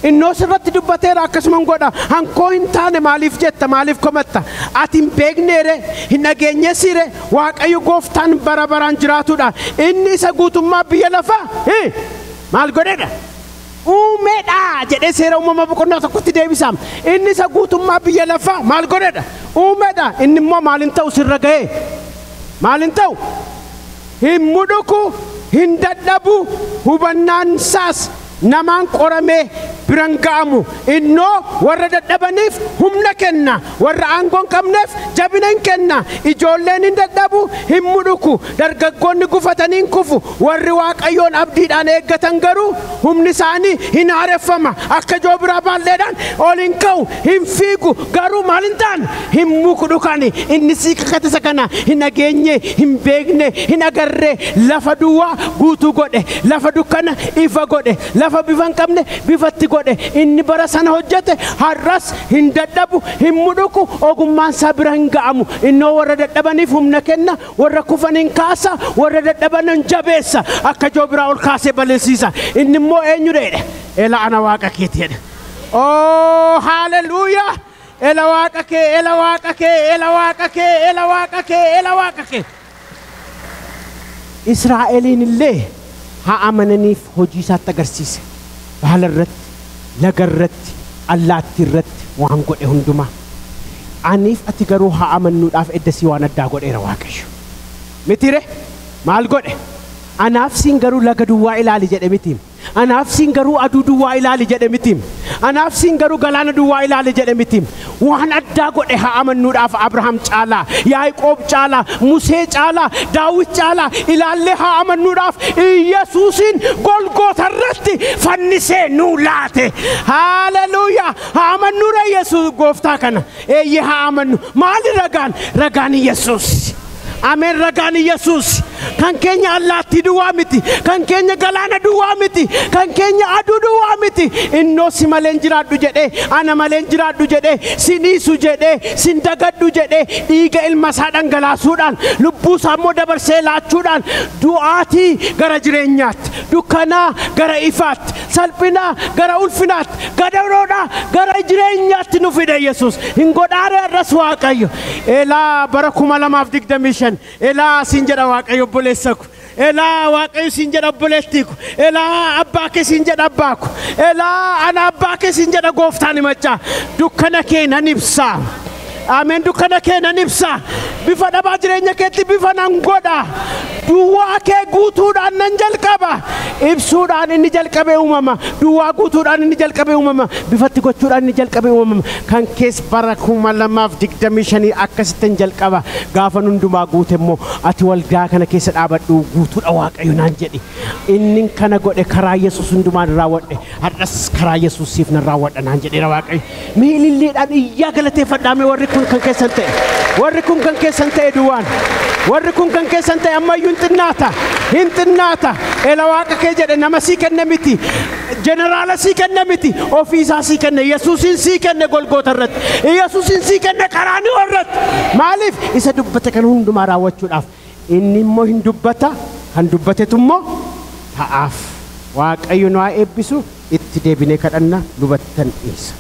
[SPEAKER 1] Innoo sirratti dubbateera akkasuma godha hankoo hin taane maaliif jetta maaliif komatta ati hin beekneere hin dhageenyesiire Waaqayyo gooftaan bara baraan jiraatudha. Inni isa guutummaa biyya lafaa maal godheedha? Uumeedha jedhee seera uumama boqonnaa 1tti deebisa. Inni isa guutummaa biyya lafaa maal godheedha? Uumeedha. Inni immoo maal hin ta'u sirra ga'ee? Maal hin ta'u? Hin mudhuku, hin dadhabu, hubannaan isaas namaan qoramee biran ga'amu. Innoo warra dadhabaniif humna kenna, warra aangoo hin qabneef jabina hin kenna. Ijoolleen hin dadhabu, hin mudhuku, dargaggoonni gufatanii hin kufu. Warri Waaqayyoon abdiidhaan eeggatan garuu humni isaanii hin haareffama. Akka joobiraa baalleedhaan ol hin ka'u, hin fiigu, garuu maal hin taane hin mukudhukani. Inni sii kakate isa kana hin dhageenye, hin beekne, hin agarre. Lafa duwwaa guutuu godhe, lafa dukkana ifa godhe, lafa bifa hin qabne bifatti godhe. Inni bara sana hojjete har'as hin dadhabu, hin mudhuku, ogummaan isaa bira hin ga'amu. Innoo warra dadhabaniif humna kenna, warra kufan hin kaasa, warra dadhaban hin jabeessa, akka joobiraa ol kaasee balleessiisa. Inni immoo eenyu jedhe? Ela ana Waaqa keeti jedhe. Oh, hallelujah! Ela waaqa kee, ela waaqa kee, ela waaqa kee, ela waaqa kee, ela waaqa kee. Israa'eliin illee haa amananiif hojii isaatti agarsiise. Baala irratti, laga irratti, allaattii irratti waan godhe hundumaa. Aniif ati garuu haa amannuudhaaf eddasii waan addaa godheera Waaqayyo. Mitire maal godhe? Anaaf siin garuu laga duwwaa ilaali jedhe miti. Anaaf siin garuu aduu duwwaa ilaali jedhe miti. Anaaf siin garuu galaana duwwaa ilaali jedhe miti. Waan addaa godhe haa amannuudhaaf Abrahaam caalaa, Yaaqoob caalaa, Musee caalaa, Daawit caalaa ilaallee haa amannuudhaaf Iyyasuusin Golgoota irratti fannisee nuu laate. Haleluuyaa! Haa amannuudha Yesuus gooftaa kana. Eeyyee haa amannu. Maali ragaan? Ragaan Yesuus. Ameen, ragaan Yesuus. Kan keenya allaattii duwwaa miti. Kan keenya galaana duwwaa miti. Kan keenya aduu duwwaa miti. Innoo si malee hin jiraadhu jedhee, ana malee hin jiraadhu jedhee, si dhiisu jedhee, si dagadhu jedhee, dhiiga ilma isaa dhangalaasuudhaan, lubbuu isaa immoo dabarsee laachuudhaan, du'aatii gara jireenyaatti, dukkanaa gara ifaatti, salphinaa gara ulfinaatti, gadaroodhaa gara jireenyaatti nu fide Yesuus. Hin godhaare har'as Waaqayyo. Elaa bara 2025, elaa siin jedha Waaqayyo obboleessa ko. Elaa Waaqayyo siin jedha obboleettii ko. Elaa abbaa kee siin jedha abbaa ko. Elaa ana abbaa kee siin jedha gooftaan himachaa. Dukkana kee nan ibsa. Ameen, dukkana kee nan ibsa. Bifa dhabaa jireenya keetti bifa nan godha. Duwwaa kee guutuudhaan nan jalqaba. Ibsuudhaan inni jalqabee uumama. Duwwaa guutuudhaan inni jalqabee uumama. Bifatti gochuudhaan inni jalqabee uumama. Kan kees bara 2025 akkasitti hin jalqaba. Gaafa hundumaa guute immoo ati waldaa kana keessa dhaabadhu guutuudha Waaqayyo naan jedhi. Inni kana godhe karaa Yesuus hundumaan raawwadhe. Har'as karaa Yesuus siif nan raawwadha naan jedheera Waaqayyo. Mee ililleedhaan iyyaa galateeffadhaa mee warri kun kan keessan ta'e. Warri kun kan keessan ta'e duwwaan. Warri kun kan keessan ta'e ammayyuu hin xinnaata. Hin xinnaata. Ela waaqa kee jedhe nama sii kenne miti. Jeneraala sii kenne miti. Ofii isaa sii kenne. Yesuusin sii kenne Golgoota irratti. Yesuusin sii kenne Qaraanioo irratti. Maaliif? Isa dubbate kan hundumaa raawwachuudhaaf. Inni immoo hin dubbata. Kan dubbatetu immoo ta'aaf. Waaqayyo nu haa eebbisu. Itti deebinee kadhanna lubattan dhiisa.